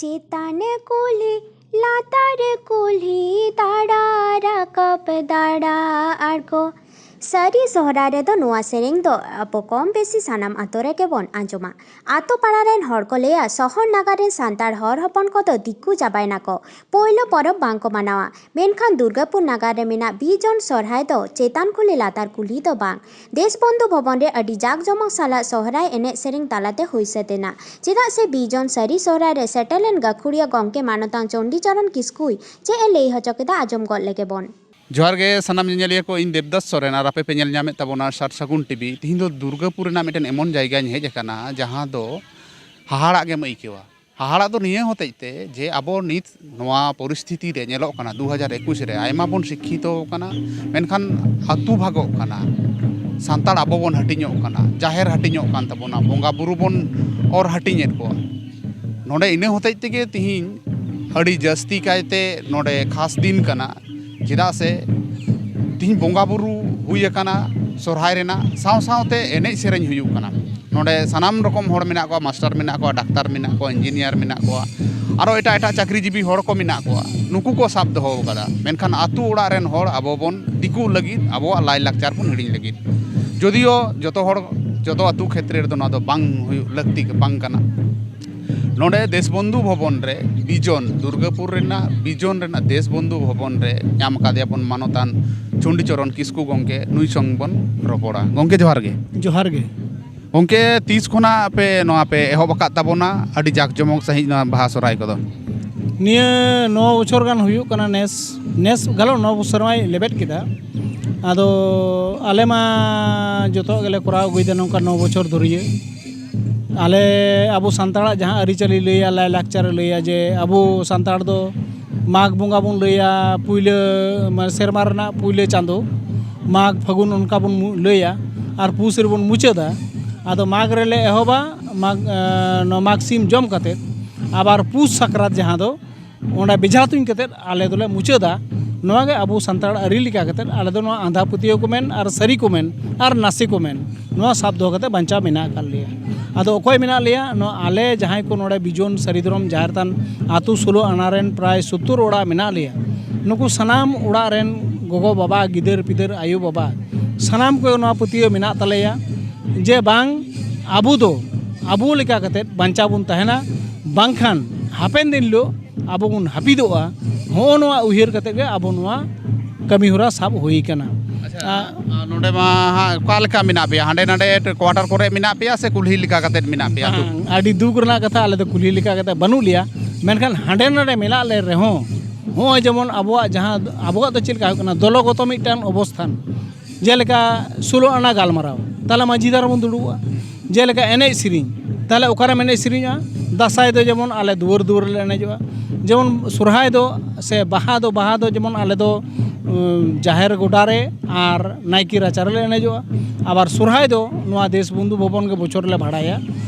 ᱪᱮᱛᱟᱱ ᱠᱩᱞᱦᱤ ᱞᱟᱛᱟᱨ ᱠᱩᱞᱦᱤ ᱫᱟᱬᱟ ᱨᱟᱠᱟᱵ ᱫᱟᱬᱟ ᱟᱬᱜᱚ᱾ ᱥᱟᱹᱨᱤ ᱥᱚᱦᱨᱟᱭ ᱨᱮᱫᱚ ᱱᱚᱣᱟ ᱥᱮᱨᱮᱧ ᱫᱚ ᱟᱵᱚ ᱠᱚᱢ ᱵᱮᱥᱤ ᱥᱟᱱᱟᱢ ᱟᱛᱳ ᱨᱮᱜᱮ ᱵᱚᱱ ᱟᱸᱡᱚᱢᱟ᱾ ᱟᱛᱳ ᱯᱟᱲᱟ ᱨᱮᱱ ᱦᱚᱲ ᱠᱚ ᱞᱟᱹᱭᱟ, ᱥᱚᱦᱚᱨ ᱱᱟᱜᱟᱨ ᱨᱮᱱ ᱥᱟᱱᱛᱟᱲ ᱦᱚᱲ ᱦᱚᱯᱚᱱ ᱠᱚᱫᱚ ᱫᱤᱠᱩ ᱪᱟᱵᱟᱭᱮᱱᱟ ᱠᱚ, ᱯᱳᱭᱞᱳ ᱯᱚᱨᱚᱵᱽ ᱵᱟᱝ ᱠᱚ ᱢᱟᱱᱟᱣᱟ᱾ ᱢᱮᱱᱠᱷᱟᱱ ᱫᱩᱨᱜᱟᱯᱩᱨ ᱱᱟᱜᱟᱨ ᱨᱮ ᱢᱮᱱᱟᱜ ᱵᱤᱡᱚᱱ ᱥᱚᱦᱨᱟᱭ ᱫᱚ ᱪᱮᱛᱟᱱ ᱠᱩᱞᱦᱤ ᱞᱟᱛᱟᱨ ᱠᱩᱞᱦᱤ ᱫᱚ ᱵᱟᱝ, ᱫᱮᱥ ᱵᱚᱱᱫᱷᱩ ᱵᱷᱚᱵᱚᱱ ᱨᱮ ᱟᱹᱰᱤ ᱡᱟᱠ ᱡᱚᱢᱚᱠ ᱥᱟᱞᱟᱜ ᱥᱚᱦᱨᱟᱭ ᱮᱱᱮᱡ ᱥᱮᱨᱮᱧ ᱛᱟᱞᱟᱛᱮ ᱦᱩᱭ ᱥᱟᱹᱛ ᱮᱱᱟ᱾ ᱪᱮᱫᱟᱜ ᱥᱮ ᱵᱤᱡᱚᱱ ᱥᱟᱹᱨᱤ ᱥᱚᱦᱨᱟᱭ ᱨᱮ ᱥᱮᱴᱮᱨ ᱞᱮᱱ ᱜᱟᱹᱠᱷᱩᱲᱤᱭᱟᱹ ᱜᱚᱢᱠᱮ ᱢᱟᱱᱚᱛᱟᱱ ᱪᱚᱱᱰᱤᱪᱚᱨᱚᱱ ᱠᱤᱥᱠᱩᱭ ᱪᱮᱫ ᱮ ᱞᱟᱹᱭ ᱦᱚᱪᱚ ᱠᱮᱫᱟ, ᱟᱸᱡᱚᱢ ᱜᱚᱫ ᱞᱮᱜᱮ ᱵᱚᱱ᱾ ᱡᱚᱦᱟᱨ ᱜᱮ ᱥᱟᱱᱟᱢ ᱧᱮᱧᱮᱞᱤᱭᱟᱹ ᱠᱚ, ᱤᱧ ᱫᱮᱵᱫᱟᱥ ᱥᱚᱨᱮᱱ ᱟᱨ ᱟᱯᱮ ᱯᱮ ᱧᱮᱞ ᱧᱟᱢᱮᱫ ᱛᱟᱵᱚᱱᱟ ᱥᱟᱨ ᱥᱟᱹᱜᱩᱱ ᱴᱤᱵᱷᱤ᱾ ᱛᱤᱦᱤᱧ ᱫᱚ ᱫᱩᱨᱜᱟᱯᱩᱨ ᱨᱮᱱᱟᱜ ᱢᱤᱫᱴᱮᱱ ᱮᱢᱚᱱ ᱡᱟᱭᱜᱟᱧ ᱦᱮᱡ ᱟᱠᱟᱱᱟ, ᱡᱟᱦᱟᱸ ᱫᱚ ᱦᱟᱦᱟᱲᱟᱜ ᱜᱮᱢ ᱟᱹᱭᱠᱟᱹᱣᱟ᱾ ᱦᱟᱦᱟᱲᱟᱜ ᱫᱚ ᱱᱤᱭᱟᱹ ᱦᱚᱛᱮᱡ ᱛᱮ ᱡᱮ ᱟᱵᱚ ᱱᱤᱛ ᱱᱚᱣᱟ ᱯᱚᱨᱤᱥᱛᱷᱤᱛᱤ ᱨᱮ ᱧᱮᱞᱚᱜ ᱠᱟᱱᱟ, ᱫᱩ ᱦᱟᱡᱟᱨ ᱮᱠᱩᱥ ᱨᱮ ᱟᱭᱢᱟ ᱵᱚᱱ ᱥᱤᱠᱠᱷᱤᱛᱚ ᱠᱟᱱᱟ, ᱢᱮᱱᱠᱷᱟᱱ ᱟᱹᱛᱩ ᱵᱷᱟᱜᱚᱜ ᱠᱟᱱᱟ, ᱥᱟᱱᱛᱟᱲ ᱟᱵᱚ ᱵᱚᱱ ᱦᱟᱹᱴᱤᱧᱚᱜ ᱠᱟᱱᱟ, ᱡᱟᱦᱮᱨ ᱦᱟᱹᱴᱤᱧᱚᱜ ᱠᱟᱱ ᱛᱟᱵᱚᱱᱟ, ᱵᱚᱸᱜᱟ ᱵᱩᱨᱩ ᱵᱚᱱ ᱚᱨ ᱦᱟᱹᱴᱤᱧᱮᱫ ᱠᱚᱣᱟ᱾ ᱱᱚᱰᱮ ᱤᱱᱟᱹ ᱦᱚᱛᱮᱡ ᱛᱮᱜᱮ ᱛᱤᱦᱤᱧ ᱟᱹᱰᱤ ᱡᱟᱹᱥᱛᱤ ᱠᱟᱭᱛᱮ ᱱᱚᱰᱮ ᱠᱷᱟᱥ ᱫᱤᱱ ᱠᱟᱱᱟ, ᱪᱮᱫᱟᱜ ᱥᱮ ᱛᱤᱦᱤᱧ ᱵᱚᱸᱜᱟ ᱵᱩᱨᱩ ᱦᱩᱭ ᱟᱠᱟᱱᱟ ᱥᱚᱨᱦᱟᱭ ᱨᱮᱱᱟᱜ, ᱥᱟᱶ ᱥᱟᱶᱛᱮ ᱮᱱᱮᱡ ᱥᱮᱨᱮᱧ ᱦᱩᱭᱩᱜ ᱠᱟᱱᱟ᱾ ᱱᱚᱰᱮ ᱥᱟᱱᱟᱢ ᱨᱚᱠᱚᱢ ᱦᱚᱲ ᱢᱮᱱᱟᱜ ᱠᱚᱣᱟ, ᱢᱟᱥᱴᱟᱨ ᱢᱮᱱᱟᱜ ᱠᱚᱣᱟ, ᱰᱟᱠᱛᱟᱨ ᱢᱮᱱᱟᱜ ᱠᱚᱣᱟ, ᱤᱧᱡᱤᱱᱤᱭᱟᱨ ᱢᱮᱱᱟᱜ ᱠᱚᱣᱟ, ᱟᱨᱚ ᱮᱴᱟᱜ ᱮᱴᱟᱜ ᱪᱟᱹᱠᱨᱤᱡᱤᱵᱤ ᱦᱚᱲ ᱠᱚ ᱢᱮᱱᱟᱜ ᱠᱚᱣᱟ᱾ ᱱᱩᱠᱩ ᱠᱚ ᱥᱟᱵ ᱫᱚᱦᱚ ᱟᱠᱟᱫᱟ, ᱢᱮᱱᱠᱷᱟᱱ ᱟᱛᱳ ᱚᱲᱟᱜ ᱨᱮᱱ ᱦᱚᱲ ᱟᱵᱚ ᱵᱚᱱ ᱫᱤᱠᱩ ᱞᱟᱹᱜᱤᱫ, ᱟᱵᱚᱣᱟᱜ ᱞᱟᱭᱼᱞᱟᱠᱪᱟᱨ ᱵᱚᱱ ᱦᱤᱲᱤᱧ ᱞᱟᱹᱜᱤᱫ᱾ ᱡᱚᱫᱤᱭᱳ ᱡᱚᱛᱚ ᱦᱚᱲ, ᱡᱚᱛᱚ ᱟᱛᱳ ᱠᱷᱮᱛᱨᱮ ᱨᱮᱫᱚ ᱱᱚᱣᱟ ᱫᱚ ᱵᱟᱝ ᱦᱩᱭᱩᱜ ᱞᱟᱹᱠᱛᱤ ᱵᱟᱝ ᱠᱟᱱᱟ᱾ ᱱᱚᱰᱮ ᱫᱮᱥᱵᱚᱱᱫᱷᱩ ᱵᱷᱚᱵᱚᱱ ᱨᱮ ᱵᱤᱡᱚᱱ, ᱫᱩᱨᱜᱟᱯᱩᱨ ᱨᱮᱱᱟᱜ ᱵᱤᱡᱚᱱ ᱨᱮᱱᱟᱜ ᱫᱮᱥᱵᱚᱱᱫᱷᱩ ᱵᱷᱚᱵᱚᱱ ᱨᱮ ᱧᱟᱢ ᱟᱠᱟᱫᱮᱭᱟ ᱵᱚᱱ ᱢᱟᱱᱚᱛᱟᱱ ᱪᱚᱱᱰᱤᱪᱚᱨᱚᱱ ᱠᱤᱥᱠᱩ ᱜᱚᱢᱠᱮ, ᱱᱩᱭ ᱥᱚᱝ ᱵᱚᱱ ᱨᱚᱯᱚᱲᱟ᱾ ᱜᱚᱢᱠᱮ, ᱡᱚᱦᱟᱨ ᱜᱮ᱾ ᱡᱚᱦᱟᱨ ᱜᱮ᱾ ᱜᱚᱢᱠᱮ, ᱛᱤᱥ ᱠᱷᱚᱱᱟᱜ ᱯᱮ ᱱᱚᱣᱟ ᱯᱮ ᱮᱦᱚᱵ ᱟᱠᱟᱫ ᱛᱟᱵᱚᱱᱟ ᱟᱹᱰᱤ ᱡᱟᱠ ᱡᱚᱢᱚᱠ ᱥᱟᱺᱦᱤᱡ ᱱᱚᱣᱟ ᱵᱟᱦᱟ ᱥᱚᱦᱨᱟᱭ ᱠᱚᱫᱚ? ᱱᱤᱭᱟᱹ ᱱᱚ ᱵᱚᱪᱷᱚᱨ ᱜᱟᱱ ᱦᱩᱭᱩᱜ ᱠᱟᱱᱟ, ᱱᱮᱥ, ᱱᱮᱥ ᱜᱟᱞᱚ ᱱᱚ ᱥᱮᱨᱢᱟᱭ ᱞᱮᱵᱮᱫ ᱠᱮᱫᱟ᱾ ᱟᱫᱚ ᱟᱞᱮ ᱢᱟ ᱡᱚᱛᱚᱣᱟᱜ ᱜᱮᱞᱮ ᱠᱚᱨᱟᱣ ᱟᱹᱜᱩᱭᱮᱫᱟ ᱱᱚᱝᱠᱟ ᱱᱚ ᱵᱚᱪᱷᱚᱨ ᱫᱷᱩᱨᱤᱭᱟᱹ᱾ ᱟᱞᱮ ᱟᱵᱚ ᱥᱟᱱᱛᱟᱲᱟᱜ ᱡᱟᱦᱟᱸ ᱟᱹᱨᱤᱪᱟᱹᱞᱤ ᱞᱟᱹᱭᱟ, ᱞᱟᱭᱼᱞᱟᱠᱪᱟᱨᱮ ᱞᱟᱹᱭᱟ ᱡᱮ ᱟᱵᱚ ᱥᱟᱱᱛᱟᱲ ᱫᱚ ᱢᱟᱜᱽ ᱵᱚᱸᱜᱟ ᱵᱚᱱ ᱞᱟᱹᱭᱟ ᱯᱩᱭᱞᱟᱹ, ᱢᱟᱱᱮ ᱥᱮᱨᱢᱟ ᱨᱮᱱᱟᱜ ᱯᱩᱭᱞᱟᱹ ᱪᱟᱸᱫᱚ, ᱢᱟᱜᱽ ᱯᱷᱟᱹᱜᱩᱱ ᱚᱱᱠᱟ ᱵᱚᱱ ᱢᱩ-, ᱞᱟᱹᱭᱟ, ᱟᱨ ᱯᱩᱥ ᱨᱮᱵᱚᱱ ᱢᱩᱪᱟᱹᱫᱟ᱾ ᱟᱫᱚ ᱢᱟᱜᱽ ᱨᱮᱞᱮ ᱮᱦᱚᱵᱟ, ᱢᱟᱜᱽ, ᱮᱸ, ᱱᱚᱣᱟ ᱢᱟᱜᱽ ᱥᱤᱢ ᱡᱚᱢ ᱠᱟᱛᱮᱫ, ᱟᱵᱟᱨ ᱯᱩᱥ ᱥᱟᱠᱨᱟᱛ ᱡᱟᱦᱟᱸ ᱫᱚ ᱚᱸᱰᱮ ᱵᱮᱡᱷᱟ ᱛᱩᱧ ᱠᱟᱛᱮᱫ ᱟᱞᱮ ᱫᱚᱞᱮ ᱢᱩᱪᱟᱹᱫᱟ᱾ ᱱᱚᱣᱟ ᱜᱮ ᱟᱵᱚ ᱥᱟᱱᱛᱟᱲ ᱟᱹᱨᱤ ᱞᱮᱠᱟ ᱠᱟᱛᱮᱫ ᱟᱞᱮ ᱫᱚ ᱱᱚᱣᱟ ᱟᱸᱫᱷᱟ ᱯᱟᱹᱛᱭᱟᱹᱣ ᱠᱚ ᱢᱮᱱ ᱟᱨ ᱥᱟᱹᱨᱤ ᱠᱚ ᱢᱮᱱ ᱟᱨ ᱱᱟᱥᱮ ᱠᱚ ᱢᱮᱱ, ᱱᱚᱣᱟ ᱥᱟᱵ ᱫᱚᱦᱚ ᱠᱟᱛᱮᱫ ᱵᱟᱧᱪᱟᱣ ᱢᱮᱱᱟᱜ ᱟᱠᱟᱫ ᱞᱮᱭᱟ᱾ ᱟᱫᱚ ᱚᱠᱚᱭ ᱢᱮᱱᱟᱜ ᱞᱮᱭᱟ? ᱱᱚᱣᱟ ᱟᱞᱮ ᱡᱟᱦᱟᱸᱭ ᱠᱚ ᱱᱚᱰᱮ ᱵᱤᱡᱚᱱ ᱥᱟᱹᱨᱤ ᱫᱷᱚᱨᱚᱢ ᱡᱟᱦᱮᱨ ᱛᱷᱟᱱ ᱟᱹᱛᱩ ᱥᱳᱞᱳ ᱟᱱᱟ ᱨᱮᱱ ᱯᱨᱟᱭ ᱥᱳᱛᱛᱳᱨ ᱚᱲᱟᱜ ᱢᱮᱱᱟᱜ ᱞᱮᱭᱟ᱾ ᱱᱩᱠᱩ ᱥᱟᱱᱟᱢ ᱚᱲᱟᱜ ᱨᱮᱱ ᱜᱚᱜᱚ ᱵᱟᱵᱟ, ᱜᱤᱫᱟᱹᱨ ᱯᱤᱫᱟᱹᱨ, ᱟᱭᱳ ᱵᱟᱵᱟ, ᱥᱟᱱᱟᱢ ᱠᱚ ᱱᱚᱣᱟ ᱯᱟᱹᱛᱭᱟᱹᱣ ᱢᱮᱱᱟᱜ ᱛᱟᱞᱮᱭᱟ ᱡᱮ ᱵᱟᱝ, ᱟᱵᱚ ᱫᱚ ᱟᱵᱚ ᱞᱮᱠᱟ ᱠᱟᱛᱮᱫ ᱵᱟᱧᱪᱟᱣ ᱵᱚᱱ ᱛᱟᱦᱮᱱᱟ, ᱵᱟᱝᱠᱷᱟᱱ ᱦᱟᱯᱮᱱ ᱫᱤᱱ ᱦᱤᱞᱳᱜ ᱟᱵᱚ ᱵᱚᱱ ᱦᱟᱹᱯᱤᱫᱚᱜᱼᱟ᱾ ᱦᱚᱸᱜᱼᱚ ᱱᱚᱣᱟ ᱩᱭᱦᱟᱹᱨ ᱠᱟᱛᱮᱫ ᱜᱮ ᱟᱵᱚ ᱱᱚᱣᱟ ᱠᱟᱹᱢᱤ ᱦᱚᱨᱟ ᱥᱟᱵ ᱦᱩᱭ ᱠᱟᱱᱟ᱾ ᱟᱪᱪᱷᱟ, ᱟ, ᱱᱚᱰᱮ ᱢᱟ ᱦᱟᱸᱜ ᱚᱠᱟ ᱞᱮᱠᱟ ᱢᱮᱱᱟᱜ ᱯᱮᱭᱟ? ᱦᱟᱸᱰᱮ ᱱᱟᱰᱮ ᱠᱚᱣᱟᱴᱟᱨ ᱠᱚᱨᱮ ᱢᱮᱱᱟᱜ ᱯᱮᱭᱟ ᱥᱮ ᱠᱩᱞᱦᱤ ᱞᱮᱠᱟ ᱠᱟᱛᱮᱫ ᱢᱮᱱᱟᱜ ᱯᱮᱭᱟ ᱟᱹᱛᱩ? ᱵᱟᱝ, ᱟᱹᱰᱤ ᱫᱩᱠ ᱨᱮᱱᱟᱜ ᱠᱟᱛᱷᱟ, ᱟᱞᱮ ᱫᱚ ᱠᱩᱞᱦᱤ ᱞᱮᱠᱟ ᱠᱟᱛᱮᱫ ᱵᱟᱹᱱᱩᱜ ᱞᱮᱭᱟ᱾ ᱢᱮᱱᱠᱷᱟᱱ ᱦᱟᱸᱰᱮ ᱱᱟᱰᱮ ᱢᱮᱱᱟᱜ ᱞᱮ ᱨᱮᱦᱚᱸ, ᱦᱚᱸᱜᱼᱚᱭ ᱡᱮᱢᱚᱱ ᱟᱵᱚᱣᱟᱜ ᱡᱟᱦᱟᱸ, ᱟᱵᱚᱣᱟᱜ ᱫᱚ ᱪᱮᱫ ᱞᱮᱠᱟ ᱦᱩᱭᱩᱜ ᱠᱟᱱᱟ, ᱫᱚᱞᱚᱜᱚᱛᱚ ᱢᱤᱫᱴᱟᱝ ᱚᱵᱚᱥᱛᱷᱟᱱ᱾ ᱡᱮᱞᱮᱠᱟ ᱥᱳᱞᱳ ᱟᱱᱟ ᱜᱟᱞᱢᱟᱨᱟᱣ, ᱛᱟᱦᱚᱞᱮ ᱢᱟᱹᱡᱷᱤ ᱫᱷᱟᱨᱮ ᱵᱚᱱ ᱫᱩᱲᱩᱵᱼᱟ᱾ ᱡᱮᱞᱮᱠᱟ ᱮᱱᱮᱡ ᱥᱮᱨᱮᱧ, ᱛᱟᱦᱚᱞᱮ ᱚᱠᱟᱨᱮᱢ ᱮᱱᱮᱡ ᱥᱮᱨᱮᱧᱟ? ᱫᱟᱸᱥᱟᱭ ᱫᱚ ᱡᱮᱢᱚᱱ ᱟᱞᱮ ᱫᱩᱣᱟᱹᱨ ᱫᱩᱣᱟᱹᱨ ᱞᱮ ᱮᱱᱮᱡᱚᱜᱼᱟ, ᱡᱮᱢᱚᱱ ᱥᱚᱨᱦᱟᱭ ᱫᱚ ᱥᱮ ᱵᱟᱦᱟ ᱫᱚ, ᱵᱟᱦᱟ ᱫᱚ ᱡᱮᱢᱚᱱ ᱟᱞᱮ ᱫᱚ, ᱩᱸ, ᱡᱟᱦᱮᱨ ᱜᱚᱰᱟ ᱨᱮ ᱟᱨ ᱱᱟᱭᱠᱮ ᱨᱟᱪᱟ ᱨᱮᱞᱮ ᱮᱱᱮᱡᱚᱜᱼᱟ᱾ ᱟᱵᱟᱨ ᱥᱚᱨᱦᱟᱭ ᱫᱚ ᱱᱚᱣᱟ ᱫᱮᱥ ᱵᱚᱱᱫᱷᱩ ᱵᱷᱚᱵᱚᱱ ᱜᱮ ᱵᱚᱪᱷᱚᱨ ᱞᱮ ᱵᱷᱟᱲᱟᱭᱟ,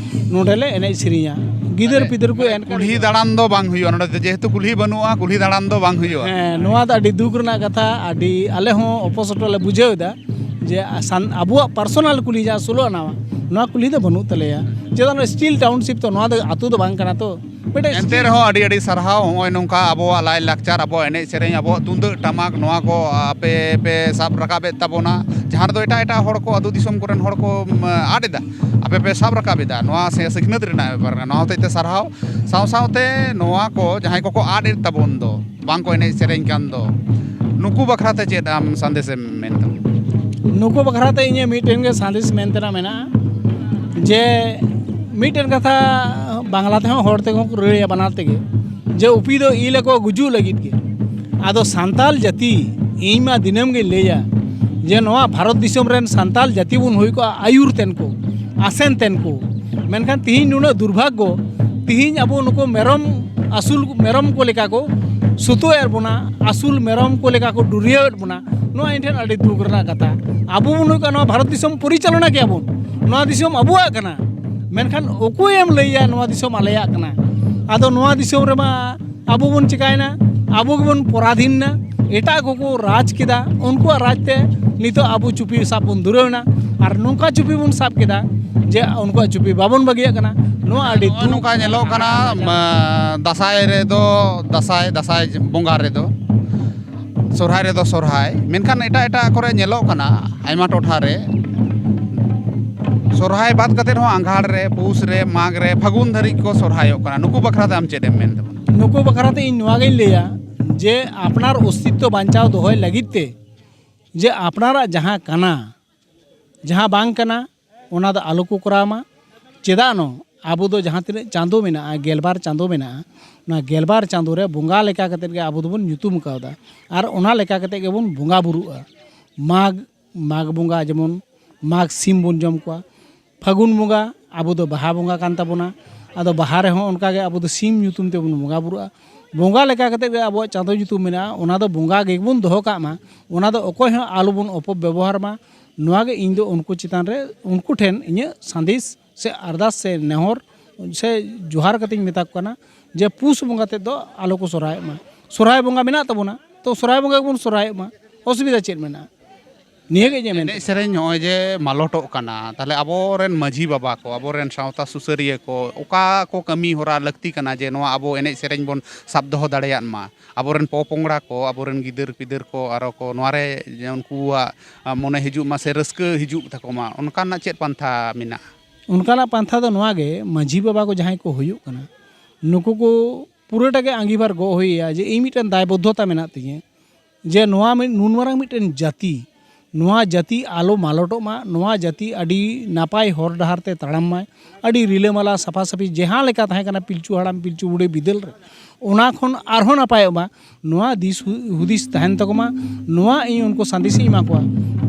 ᱱᱚᱰᱮ ᱞᱮ ᱮᱱᱮᱡ ᱥᱮᱨᱮᱧᱟ᱾ ᱜᱤᱫᱟᱹᱨ ᱯᱤᱫᱟᱹᱨ ᱠᱚ ᱮᱱᱮᱡ ᱠᱩᱞᱦᱤ ᱫᱟᱬᱟᱱ ᱫᱚ ᱵᱟᱝ ᱦᱩᱭᱩᱜᱼᱟ ᱱᱚᱰᱮ ᱫᱚ, ᱡᱮᱦᱮᱛᱩ ᱠᱩᱞᱦᱤ ᱵᱟᱹᱱᱩᱜᱼᱟ, ᱠᱩᱞᱦᱤ ᱫᱟᱬᱟᱱ ᱫᱚ ᱵᱟᱝ ᱦᱩᱭᱩᱜᱼᱟ᱾ ᱦᱮᱸ, ᱱᱚᱣᱟ ᱫᱚ ᱟᱹᱰᱤ ᱫᱩᱠ ᱨᱮᱱᱟᱜ ᱠᱟᱛᱷᱟ, ᱟᱹᱰᱤ ᱟᱞᱮ ᱦᱚᱸ ᱚᱯᱚᱥᱚᱴᱚ ᱞᱮ ᱵᱩᱡᱷᱟᱹᱣ ᱮᱫᱟ᱾ ᱡᱮ ᱥᱟᱱ-, ᱟᱵᱚᱣᱟᱜ ᱯᱟᱨᱥᱚᱱᱟᱞ ᱠᱩᱞᱦᱤ ᱡᱟᱦᱟᱸ ᱥᱳᱞᱳ ᱟᱱᱟᱣᱟ, ᱱᱚᱣᱟ ᱠᱩᱞᱦᱤ ᱫᱚ ᱵᱟᱹᱱᱩᱜ ᱛᱟᱞᱮᱭᱟ᱾ ᱪᱮᱫᱟᱜ ᱱᱚᱣᱟ ᱥᱴᱤᱞ ᱴᱟᱣᱩᱱᱥᱤᱯ ᱛᱚ, ᱱᱚᱣᱟ ᱫᱚ ᱟᱹᱛᱩ ᱫᱚ ᱵᱟᱝ ᱠᱟᱱᱟ ᱛᱚ᱾ ᱢᱤᱫᱴᱮᱡ ᱮᱱᱛᱮ ᱨᱮᱦᱚᱸ ᱟᱹᱰᱤ ᱟᱹᱰᱤ ᱥᱟᱨᱦᱟᱣ, ᱱᱚᱜᱼᱚᱭ ᱱᱚᱝᱠᱟ ᱟᱵᱚᱣᱟᱜ ᱞᱟᱭᱼᱞᱟᱠᱪᱟᱨ, ᱟᱵᱚᱣᱟᱜ ᱮᱱᱮᱡ ᱥᱮᱨᱮᱧ, ᱟᱵᱚᱣᱟᱜ ᱛᱩᱢᱫᱟᱹᱜ ᱴᱟᱢᱟᱠ, ᱱᱚᱣᱟ ᱠᱚ ᱟᱯᱮ ᱯᱮ ᱥᱟᱵ ᱨᱟᱠᱟᱵᱮᱫ ᱛᱟᱵᱚᱱᱟ, ᱡᱟᱦᱟᱸ ᱨᱮᱫᱚ ᱮᱴᱟᱜ ᱮᱴᱟᱜ ᱦᱚᱲ ᱠᱚ, ᱟᱹᱛᱩ ᱫᱤᱥᱚᱢ ᱠᱚᱨᱮᱱ ᱦᱚᱲ ᱠᱚ, ᱩᱢ, ᱟᱫ ᱮᱫᱟ, ᱟᱯᱮ ᱯᱮ ᱥᱟᱵ ᱨᱟᱠᱟᱵ ᱮᱫᱟ᱾ ᱱᱚᱣᱟ ᱥᱮ ᱥᱤᱠᱷᱱᱟᱹᱛ ᱨᱮᱱᱟᱜ ᱵᱮᱯᱟᱨ ᱠᱟᱱᱟ᱾ ᱱᱚᱣᱟ ᱦᱚᱛᱮᱡ ᱛᱮ ᱥᱟᱨᱦᱟᱣ᱾ ᱥᱟᱶ ᱥᱟᱶᱛᱮ ᱱᱚᱣᱟ ᱠᱚ ᱡᱟᱦᱟᱸᱭ ᱠᱚᱠᱚ ᱟᱫ ᱮᱫ ᱛᱟᱵᱚᱱ ᱫᱚ, ᱵᱟᱝ ᱠᱚ ᱮᱱᱮᱡ ᱥᱮᱨᱮᱧ ᱠᱟᱱ ᱫᱚ, ᱱᱩᱠᱩ ᱵᱟᱠᱷᱨᱟ ᱛᱮ ᱪᱮᱫ ᱟᱢ ᱥᱟᱸᱫᱮᱥ ᱮᱢ ᱢᱮᱱ ᱛᱟᱢᱟ? ᱱᱩᱠᱩ ᱵᱟᱠᱷᱨᱟ ᱛᱮ ᱤᱧᱟᱹᱜ ᱢᱤᱫᱴᱮᱱ ᱜᱮ ᱥᱟᱸᱫᱮᱥ ᱢᱮᱱ ᱛᱮᱱᱟᱜ ᱢᱮᱱᱟᱜᱼᱟ, ᱡᱮ ᱢᱤᱫᱴᱮᱱ ᱠᱟᱛᱷᱟ ᱵᱟᱝᱞᱟ ᱛᱮᱦᱚᱸ, ᱦᱚᱲ ᱛᱮᱦᱚᱸ ᱠᱚ ᱨᱟᱹᱲᱟ ᱵᱟᱱᱟᱨ ᱛᱮᱜᱮ, ᱡᱮ ᱩᱯᱤ ᱫᱚ ᱤᱞ ᱟᱠᱚ ᱜᱩᱡᱩᱜ ᱞᱟᱹᱜᱤᱫ ᱜᱮ᱾ ᱟᱫᱚ ᱥᱟᱱᱛᱟᱞ ᱡᱟᱹᱛᱤ, ᱤᱧ ᱢᱟ ᱫᱤᱱᱟᱹᱢ ᱜᱤᱧ ᱞᱟᱹᱭᱟ ᱡᱮ ᱱᱚᱣᱟ ᱵᱷᱟᱨᱚᱛ ᱫᱤᱥᱚᱢ ᱨᱮᱱ ᱥᱟᱱᱛᱟᱞ ᱡᱟᱹᱛᱤ ᱵᱚᱱ ᱦᱩᱭ ᱠᱚᱜᱼᱟ ᱟᱹᱭᱩᱨ ᱛᱮᱱ ᱠᱚ, ᱟᱥᱮᱱ ᱛᱮᱱ ᱠᱚ᱾ ᱢᱮᱱᱠᱷᱟᱱ ᱛᱤᱦᱤᱧ ᱱᱩᱱᱟᱹᱜ ᱫᱩᱨᱵᱷᱟᱜᱽᱜᱚ, ᱛᱤᱦᱤᱧ ᱟᱵᱚ ᱱᱩᱠᱩ ᱢᱮᱨᱚᱢ ᱟᱹᱥᱩᱞ, ᱢᱮᱨᱚᱢ ᱠᱚ ᱞᱮᱠᱟ ᱠᱚ ᱥᱩᱛᱩᱜ ᱮᱫ ᱵᱚᱱᱟ, ᱟᱹᱥᱩᱞ ᱢᱮᱨᱚᱢ ᱠᱚ ᱞᱮᱠᱟ ᱠᱚ ᱰᱩᱨᱤᱭᱟᱹᱣᱮᱫ ᱵᱚᱱᱟ᱾ ᱱᱚᱣᱟ ᱤᱧ ᱴᱷᱮᱱ ᱟᱹᱰᱤ ᱫᱩᱠ ᱨᱮᱱᱟᱜ ᱠᱟᱛᱷᱟ᱾ ᱟᱵᱚ ᱵᱚᱱ ᱦᱩᱭᱩᱜ ᱠᱟᱱᱟ, ᱱᱚᱣᱟ ᱵᱷᱟᱨᱚᱛ ᱫᱤᱥᱚᱢ ᱯᱚᱨᱤᱪᱟᱞᱚᱱᱟ ᱠᱮᱭᱟ ᱵᱚᱱ, ᱱᱚᱣᱟ ᱫᱤᱥᱚᱢ ᱟᱵᱚᱣᱟᱜ ᱠᱟᱱᱟ, ᱢᱮᱱᱠᱷᱟᱱ ᱚᱠᱚᱭᱮᱢ ᱞᱟᱹᱭᱟ ᱱᱚᱣᱟ ᱫᱤᱥᱚᱢ ᱟᱞᱮᱭᱟᱜ ᱠᱟᱱᱟ? ᱟᱫᱚ ᱱᱚᱣᱟ ᱫᱤᱥᱚᱢ ᱨᱮᱢᱟ ᱟᱵᱚ ᱵᱚᱱ ᱪᱤᱠᱟᱭᱮᱱᱟ, ᱟᱵᱚ ᱜᱮᱵᱚᱱ ᱯᱚᱨᱟᱫᱷᱤᱱ ᱮᱱᱟ, ᱮᱴᱟᱜ ᱠᱚᱠᱚ ᱨᱟᱡᱽ ᱠᱮᱫᱟ, ᱩᱱᱠᱩᱣᱟᱜ ᱨᱟᱡᱽ ᱛᱮ ᱱᱤᱛᱚᱜ ᱟᱵᱚ ᱪᱩᱯᱤ ᱥᱟᱵ ᱵᱚᱱ ᱫᱷᱩᱨᱟᱹᱣ ᱮᱱᱟ᱾ ᱟᱨ ᱱᱚᱝᱠᱟ ᱪᱩᱯᱤ ᱵᱚᱱ ᱥᱟᱵ ᱠᱮᱫᱟ, ᱡᱮ ᱩᱱᱠᱩᱣᱟᱜ ᱪᱩᱯᱤ ᱵᱟᱵᱚᱱ ᱵᱟᱹᱜᱤᱭᱟᱜ ᱠᱟᱱᱟ᱾ ᱱᱚᱣᱟ ᱟᱹᱰᱤ ᱱᱚᱜᱼᱚᱭ ᱫᱩᱠ᱾ ᱱᱚᱝᱠᱟ ᱧᱮᱞᱚᱜ ᱠᱟᱱᱟ, ᱢᱟ, ᱫᱟᱸᱥᱟᱭ ᱨᱮᱫᱚ, ᱫᱟᱸᱥᱟᱭ, ᱫᱟᱸᱥᱟᱭ ᱵᱚᱸᱜᱟ ᱨᱮᱫᱚ, ᱥᱚᱨᱦᱟᱭ ᱨᱮᱫᱚ ᱥᱚᱨᱦᱟᱭ, ᱢᱮᱱᱠᱷᱟᱱ ᱮᱴᱟᱜ ᱮᱴᱟᱜ ᱠᱚᱨᱮ ᱧᱮᱞᱚᱜ ᱠᱟᱱᱟ, ᱟᱭᱢᱟ ᱴᱚᱴᱷᱟ ᱨᱮ ᱥᱚᱨᱦᱟᱭ ᱵᱟᱫ ᱠᱟᱛᱮᱫ ᱦᱚᱸ ᱟᱸᱜᱷᱟᱲ ᱨᱮ, ᱯᱩᱥ ᱨᱮ, ᱢᱟᱜᱽ ᱨᱮ, ᱯᱷᱟᱹᱜᱩᱱ ᱫᱷᱟᱹᱨᱤᱡ ᱠᱚ ᱥᱚᱨᱦᱟᱭᱚᱜ ᱠᱟᱱᱟ᱾ ᱱᱩᱠᱩ ᱵᱟᱠᱷᱨᱟ ᱛᱮ ᱟᱢ ᱪᱮᱫ ᱮᱢ ᱢᱮᱱ ᱛᱟᱵᱚᱱᱟ? ᱱᱩᱠᱩ ᱵᱟᱠᱷᱨᱟ ᱛᱮ ᱤᱧ ᱱᱚᱣᱟ ᱜᱤᱧ ᱞᱟᱹᱭᱟ ᱡᱮ ᱟᱯᱱᱟᱨ ᱚᱥᱛᱤᱛᱛᱚ ᱵᱟᱧᱪᱟᱣ ᱫᱚᱦᱚᱭ ᱞᱟᱹᱜᱤᱫ ᱛᱮ ᱡᱮ ᱟᱯᱱᱟᱨᱟᱜ ᱡᱟᱦᱟᱸ ᱠᱟᱱᱟ, ᱡᱟᱦᱟᱸ ᱵᱟᱝ ᱠᱟᱱᱟ, ᱚᱱᱟ ᱫᱚ ᱟᱞᱚ ᱠᱚ ᱠᱚᱨᱟᱣ ᱢᱟ᱾ ᱪᱮᱫᱟᱜ ᱱᱚ ᱟᱵᱚ ᱫᱚ ᱡᱟᱦᱟᱸ ᱛᱤᱱᱟᱹᱜ ᱪᱟᱸᱫᱚ ᱢᱮᱱᱟᱜᱼᱟ, ᱜᱮᱞᱵᱟᱨ ᱪᱟᱸᱫᱚ ᱢᱮᱱᱟᱜᱼᱟ, ᱚᱱᱟ ᱜᱮᱞᱵᱟᱨ ᱪᱟᱸᱫᱚ ᱨᱮ ᱵᱚᱸᱜᱟ ᱞᱮᱠᱟ ᱠᱟᱛᱮᱫ ᱜᱮ ᱟᱵᱚ ᱫᱚᱵᱚᱱ ᱧᱩᱛᱩᱢ ᱠᱟᱣᱫᱟ ᱟᱨ ᱚᱱᱟ ᱞᱮᱠᱟ ᱠᱟᱛᱮᱫ ᱜᱮᱵᱚᱱ ᱵᱚᱸᱜᱟ ᱵᱩᱨᱩᱜᱼᱟ᱾ ᱢᱟᱜᱽ, ᱢᱟᱜᱽ ᱵᱚᱸᱜᱟ ᱡᱮᱢᱚᱱ ᱢᱟᱜᱽ ᱥᱤᱢ ᱵᱚᱱ ᱡᱚᱢ ᱠᱚᱣᱟ, ᱯᱷᱟᱹᱜᱩᱱ ᱵᱚᱸᱜᱟ ᱟᱵᱚ ᱫᱚ ᱵᱟᱦᱟ ᱵᱚᱸᱜᱟ ᱠᱟᱱ ᱛᱟᱵᱚᱱᱟ᱾ ᱟᱫᱚ ᱵᱟᱦᱟ ᱨᱮᱦᱚᱸ ᱚᱱᱠᱟᱜᱮ ᱟᱵᱚ ᱫᱚ ᱥᱤᱢ ᱧᱩᱛᱩᱢ ᱛᱮᱵᱚᱱ ᱵᱚᱸᱜᱟ ᱵᱩᱨᱩᱜᱼᱟ᱾ ᱵᱚᱸᱜᱟ ᱞᱮᱠᱟ ᱠᱟᱛᱮᱫ ᱜᱮ ᱟᱵᱚᱣᱟᱜ ᱪᱟᱸᱫᱚ ᱧᱩᱛᱩᱢ ᱢᱮᱱᱟᱜᱼᱟ, ᱚᱱᱟ ᱫᱚ ᱵᱚᱸᱜᱟ ᱜᱮᱵᱚᱱ ᱫᱚᱦᱚ ᱠᱟᱜ ᱢᱟ, ᱚᱱᱟ ᱫᱚ ᱚᱠᱚᱭ ᱦᱚᱸ ᱟᱞᱚᱵᱚᱱ ᱚᱯᱚᱵᱮᱵᱚᱦᱟᱨ ᱢᱟ᱾ ᱱᱚᱣᱟ ᱜᱮ ᱤᱧ ᱫᱚ ᱩᱱᱠᱩ ᱪᱮᱛᱟᱱ ᱨᱮ, ᱩᱱᱠᱩ ᱴᱷᱮᱱ ᱤᱧᱟᱹᱜ ᱥᱟᱸᱫᱮᱥ ᱥᱮ ᱟᱨᱫᱟᱥ ᱥᱮ ᱱᱮᱦᱚᱨ ᱥᱮ ᱡᱚᱦᱟᱨ ᱠᱟᱛᱮᱧ ᱢᱮᱛᱟ ᱠᱚ ᱠᱟᱱᱟ ᱡᱮ ᱯᱩᱥ ᱵᱚᱸᱜᱟ ᱛᱮᱫ ᱫᱚ ᱟᱞᱚ ᱠᱚ ᱥᱚᱨᱦᱟᱭᱚᱜ ᱢᱟ᱾ ᱥᱚᱨᱦᱟᱭ ᱵᱚᱸᱜᱟ ᱢᱮᱱᱟᱜ ᱛᱟᱵᱚᱱᱟ, ᱛᱚ ᱥᱚᱨᱦᱟᱭ ᱵᱚᱸᱜᱟ ᱜᱮᱵᱚᱱ ᱥᱚᱨᱦᱟᱭᱚᱜ ᱢᱟ, ᱚᱥᱩᱵᱤᱫᱷᱟ ᱪᱮᱫ ᱢᱮᱱᱟᱜᱼᱟ? ᱱᱤᱭᱟᱹ ᱜᱮ ᱤᱧᱟᱹᱜ ᱢᱮᱱ ᱮᱱᱮᱡ ᱥᱮᱨᱮᱧ ᱱᱚᱜᱼᱚᱭ ᱡᱮ ᱢᱟᱞᱚᱴᱚᱜ ᱠᱟᱱᱟ, ᱛᱟᱦᱚᱞᱮ ᱟᱵᱚᱨᱮᱱ ᱢᱟᱹᱡᱷᱤ ᱵᱟᱵᱟ ᱠᱚ, ᱟᱵᱚᱨᱮᱱ ᱥᱟᱶᱛᱟ ᱥᱩᱥᱟᱹᱨᱤᱭᱟᱹ ᱠᱚ ᱚᱠᱟ ᱠᱚ ᱠᱟᱹᱢᱤ ᱦᱚᱨᱟ ᱞᱟᱹᱠᱛᱤ ᱠᱟᱱᱟ ᱡᱮ ᱱᱚᱣᱟ ᱟᱵᱚ ᱮᱱᱮᱡ ᱥᱮᱨᱮᱧ ᱵᱚᱱ ᱥᱟᱵ ᱫᱚᱦᱚ ᱫᱟᱲᱮᱭᱟᱜ ᱢᱟ, ᱟᱵᱚᱨᱮᱱ ᱯᱚᱯᱚᱝᱲᱟ ᱠᱚ, ᱟᱵᱚᱨᱮᱱ ᱜᱤᱫᱟᱹᱨ ᱯᱤᱫᱟᱹᱨ ᱠᱚ ᱟᱨᱚ ᱠᱚ ᱱᱚᱣᱟ ᱨᱮ ᱡᱮ ᱩᱱᱠᱩᱣᱟᱜ ᱢᱚᱱᱮ ᱦᱤᱡᱩᱜ ᱢᱟ ᱥᱮ ᱨᱟᱹᱥᱠᱟᱹ ᱦᱤᱡᱩᱜ ᱛᱟᱠᱚ ᱢᱟ, ᱚᱱᱠᱟᱱᱟᱜ ᱪᱮᱫ ᱯᱟᱱᱛᱷᱟ ᱢᱮᱱᱟᱜᱼᱟ? ᱚᱱᱠᱟᱱᱟᱜ ᱯᱟᱱᱛᱷᱟ ᱫᱚ ᱱᱚᱣᱟ ᱜᱮ, ᱢᱟᱹᱡᱷᱤ ᱵᱟᱵᱟ ᱠᱚ ᱡᱟᱦᱟᱸᱭ ᱠᱚ ᱦᱩᱭᱩᱜ ᱠᱟᱱᱟ, ᱱᱩᱠᱩ ᱠᱚ ᱯᱩᱨᱟᱹᱴᱟ ᱜᱮ ᱟᱸᱜᱤᱵᱷᱟᱨ ᱜᱚᱜ ᱦᱩᱭ ᱟᱭᱟ ᱡᱮ ᱤᱧ ᱢᱤᱫᱴᱮᱱ ᱫᱟᱭᱵᱚᱫᱽᱫᱷᱚᱛᱟ ᱢᱮᱱᱟᱜ ᱛᱤᱧᱟᱹ ᱡᱮ ᱱᱚᱣᱟ ᱢᱤᱫ ᱱᱩᱱ ᱢᱟᱨᱟᱝ ᱢᱤᱫᱴᱮᱱ ᱡᱟᱹᱛᱤ, ᱱᱚᱣᱟ ᱡᱟᱹᱛᱤ ᱟᱞᱚ ᱢᱟᱞᱚᱴᱚᱜ ᱢᱟ, ᱱᱚᱣᱟ ᱡᱟᱹᱛᱤ ᱟᱹᱰᱤ ᱱᱟᱯᱟᱭ ᱦᱚᱨ ᱰᱟᱦᱟᱨ ᱛᱮ ᱛᱟᱲᱟᱢ ᱢᱟᱭ, ᱟᱹᱰᱤ ᱨᱤᱞᱟᱹᱢᱟᱞᱟ ᱥᱟᱯᱷᱟ ᱥᱟᱹᱯᱷᱤ ᱡᱟᱦᱟᱸ ᱞᱮᱠᱟ ᱛᱟᱦᱮᱸ ᱠᱟᱱᱟ ᱯᱤᱞᱪᱩ ᱦᱟᱲᱟᱢ ᱯᱤᱞᱪᱩ ᱵᱩᱲᱦᱤ ᱵᱤᱫᱟᱹᱞ ᱨᱮ, ᱚᱱᱟ ᱠᱷᱚᱱ ᱟᱨᱦᱚᱸ ᱱᱟᱯᱟᱭᱚᱜ ᱢᱟ, ᱱᱚᱣᱟ ᱫᱤᱥ ᱦᱩ-, ᱦᱩᱫᱤᱥ ᱛᱟᱦᱮᱱ ᱛᱟᱠᱚ ᱢᱟ᱾ ᱱᱚᱣᱟ ᱤᱧ ᱩᱱᱠᱩ ᱥᱟᱸᱫᱮᱥ ᱤᱧ ᱮᱢᱟ ᱠᱚᱣᱟ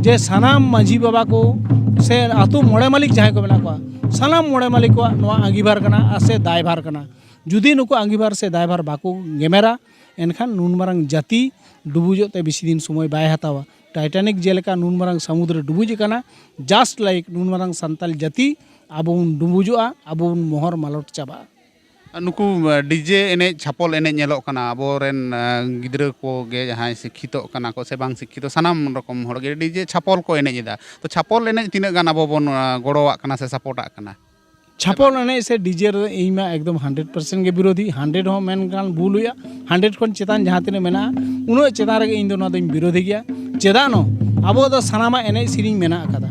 ᱡᱮ ᱥᱟᱱᱟᱢ ᱢᱟᱹᱡᱷᱤ ᱵᱟᱵᱟ ᱠᱚ ᱥᱮ ᱟᱹᱛᱩ ᱢᱚᱬᱮ ᱢᱟᱹᱞᱤᱠ ᱡᱟᱦᱟᱸᱭ ᱠᱚ ᱢᱮᱱᱟᱜ ᱠᱚᱣᱟ, ᱥᱟᱱᱟᱢ ᱢᱚᱬᱮ ᱢᱟᱹᱞᱤᱠ ᱠᱚᱣᱟᱜ ᱱᱚᱣᱟ ᱟᱸᱜᱤᱵᱷᱟᱨ ᱠᱟᱱᱟ ᱟᱨ ᱥᱮ ᱫᱟᱭᱵᱷᱟᱨ ᱠᱟᱱᱟ᱾ ᱡᱩᱫᱤ ᱱᱩᱠᱩ ᱟᱸᱜᱤᱵᱷᱟᱨ ᱥᱮ ᱫᱟᱭᱵᱷᱟᱨ ᱵᱟᱠᱚ ᱜᱮᱢᱮᱨᱟ, ᱮᱱᱠᱷᱟᱱ ᱱᱩᱱ ᱢᱟᱨᱟᱝ ᱡᱟᱹᱛᱤ ᱰᱩᱵᱩᱡᱚᱜ ᱛᱮ ᱵᱮᱥᱤ ᱫᱤᱱ ᱥᱚᱢᱚᱭ ᱵᱟᱭ ᱦᱟᱛᱟᱣᱟ᱾ ᱴᱟᱭᱴᱟᱱᱤᱠ ᱡᱮᱞᱮᱠᱟ ᱱᱩᱱ ᱢᱟᱨᱟᱝ ᱥᱟᱹᱢᱩᱫᱽ ᱨᱮ ᱰᱩᱵᱩᱡ ᱟᱠᱟᱱᱟ, just like ᱱᱩᱱ ᱢᱟᱨᱟᱝ ᱥᱟᱱᱛᱟᱲ ᱡᱟᱹᱛᱤ ᱟᱵᱚ ᱵᱚᱱ ᱰᱩᱵᱩᱡᱚᱜᱼᱟ, ᱟᱵᱚ ᱵᱚᱱ ᱢᱚᱦᱚᱨ ᱢᱟᱞᱚᱴ ᱪᱟᱵᱟᱜᱼᱟ᱾ ᱱᱩᱠᱩ ᱰᱤᱡᱮ ᱮᱱᱮᱡ, ᱪᱷᱟᱯᱚᱞ ᱮᱱᱮᱡ ᱧᱮᱞᱚᱜ ᱠᱟᱱᱟ, ᱟᱵᱚᱨᱮᱱ ᱜᱤᱫᱽᱨᱟᱹ ᱠᱚᱜᱮ ᱡᱟᱦᱟᱸᱭ ᱥᱤᱠᱠᱷᱤᱛᱚᱜ ᱠᱟᱱᱟ ᱠᱚ ᱥᱮ ᱵᱟᱝ ᱥᱤᱠᱠᱷᱤᱛᱚ, ᱥᱟᱱᱟᱢ ᱨᱚᱠᱚᱢ ᱦᱚᱲᱜᱮ ᱰᱤᱡᱮ ᱪᱷᱟᱯᱚᱞ ᱠᱚ ᱮᱱᱮᱡ ᱮᱫᱟ᱾ ᱛᱚ ᱪᱷᱟᱯᱚᱞ ᱮᱱᱮᱡ ᱛᱤᱱᱟᱹᱜ ᱜᱟᱱ ᱟᱵᱚ ᱵᱚᱱ ᱜᱚᱲᱚᱣᱟᱜ ᱠᱟᱱᱟ ᱥᱮ ᱥᱟᱯᱚᱨᱴᱟᱜ ᱠᱟᱱᱟ? ᱪᱷᱟᱯᱚᱞ ᱮᱱᱮᱡ ᱥᱮ ᱰᱤᱡᱮ ᱨᱮ ᱤᱧ ᱢᱟ ᱮᱠᱫᱚᱢ ᱦᱟᱱᱰᱨᱮᱰ ᱯᱟᱨᱥᱮᱱᱴ ᱜᱮ ᱵᱤᱨᱳᱫᱷᱤ᱾ ᱦᱟᱱᱰᱨᱮᱰ ᱦᱚᱸ ᱢᱮᱱᱠᱷᱟᱱ ᱵᱷᱩᱞ ᱦᱩᱭᱩᱜᱼᱟ᱾ ᱦᱟᱱᱰᱨᱮᱰ ᱠᱷᱚᱱ ᱪᱮᱛᱟᱱ ᱡᱟᱦᱟᱸ ᱛᱤᱱᱟᱹᱜ ᱢᱮᱱᱟᱜᱼᱟ, ᱩᱱᱟᱹᱜ ᱪᱮᱛᱟᱱ ᱨᱮᱜᱮ ᱤᱧ ᱫᱚ ᱱᱚᱣᱟ ᱫᱚᱧ ᱵᱤᱨᱳᱫᱷᱤ ᱜᱮᱭᱟ᱾ ᱪᱮᱫᱟᱜ ᱱᱚ ᱟᱵᱚ ᱫᱚ ᱥᱟᱱᱟᱢᱟᱜ ᱮᱱᱮᱡ ᱥᱮᱨᱮᱧ ᱢᱮᱱᱟᱜ ᱟᱠᱟᱫᱟ᱾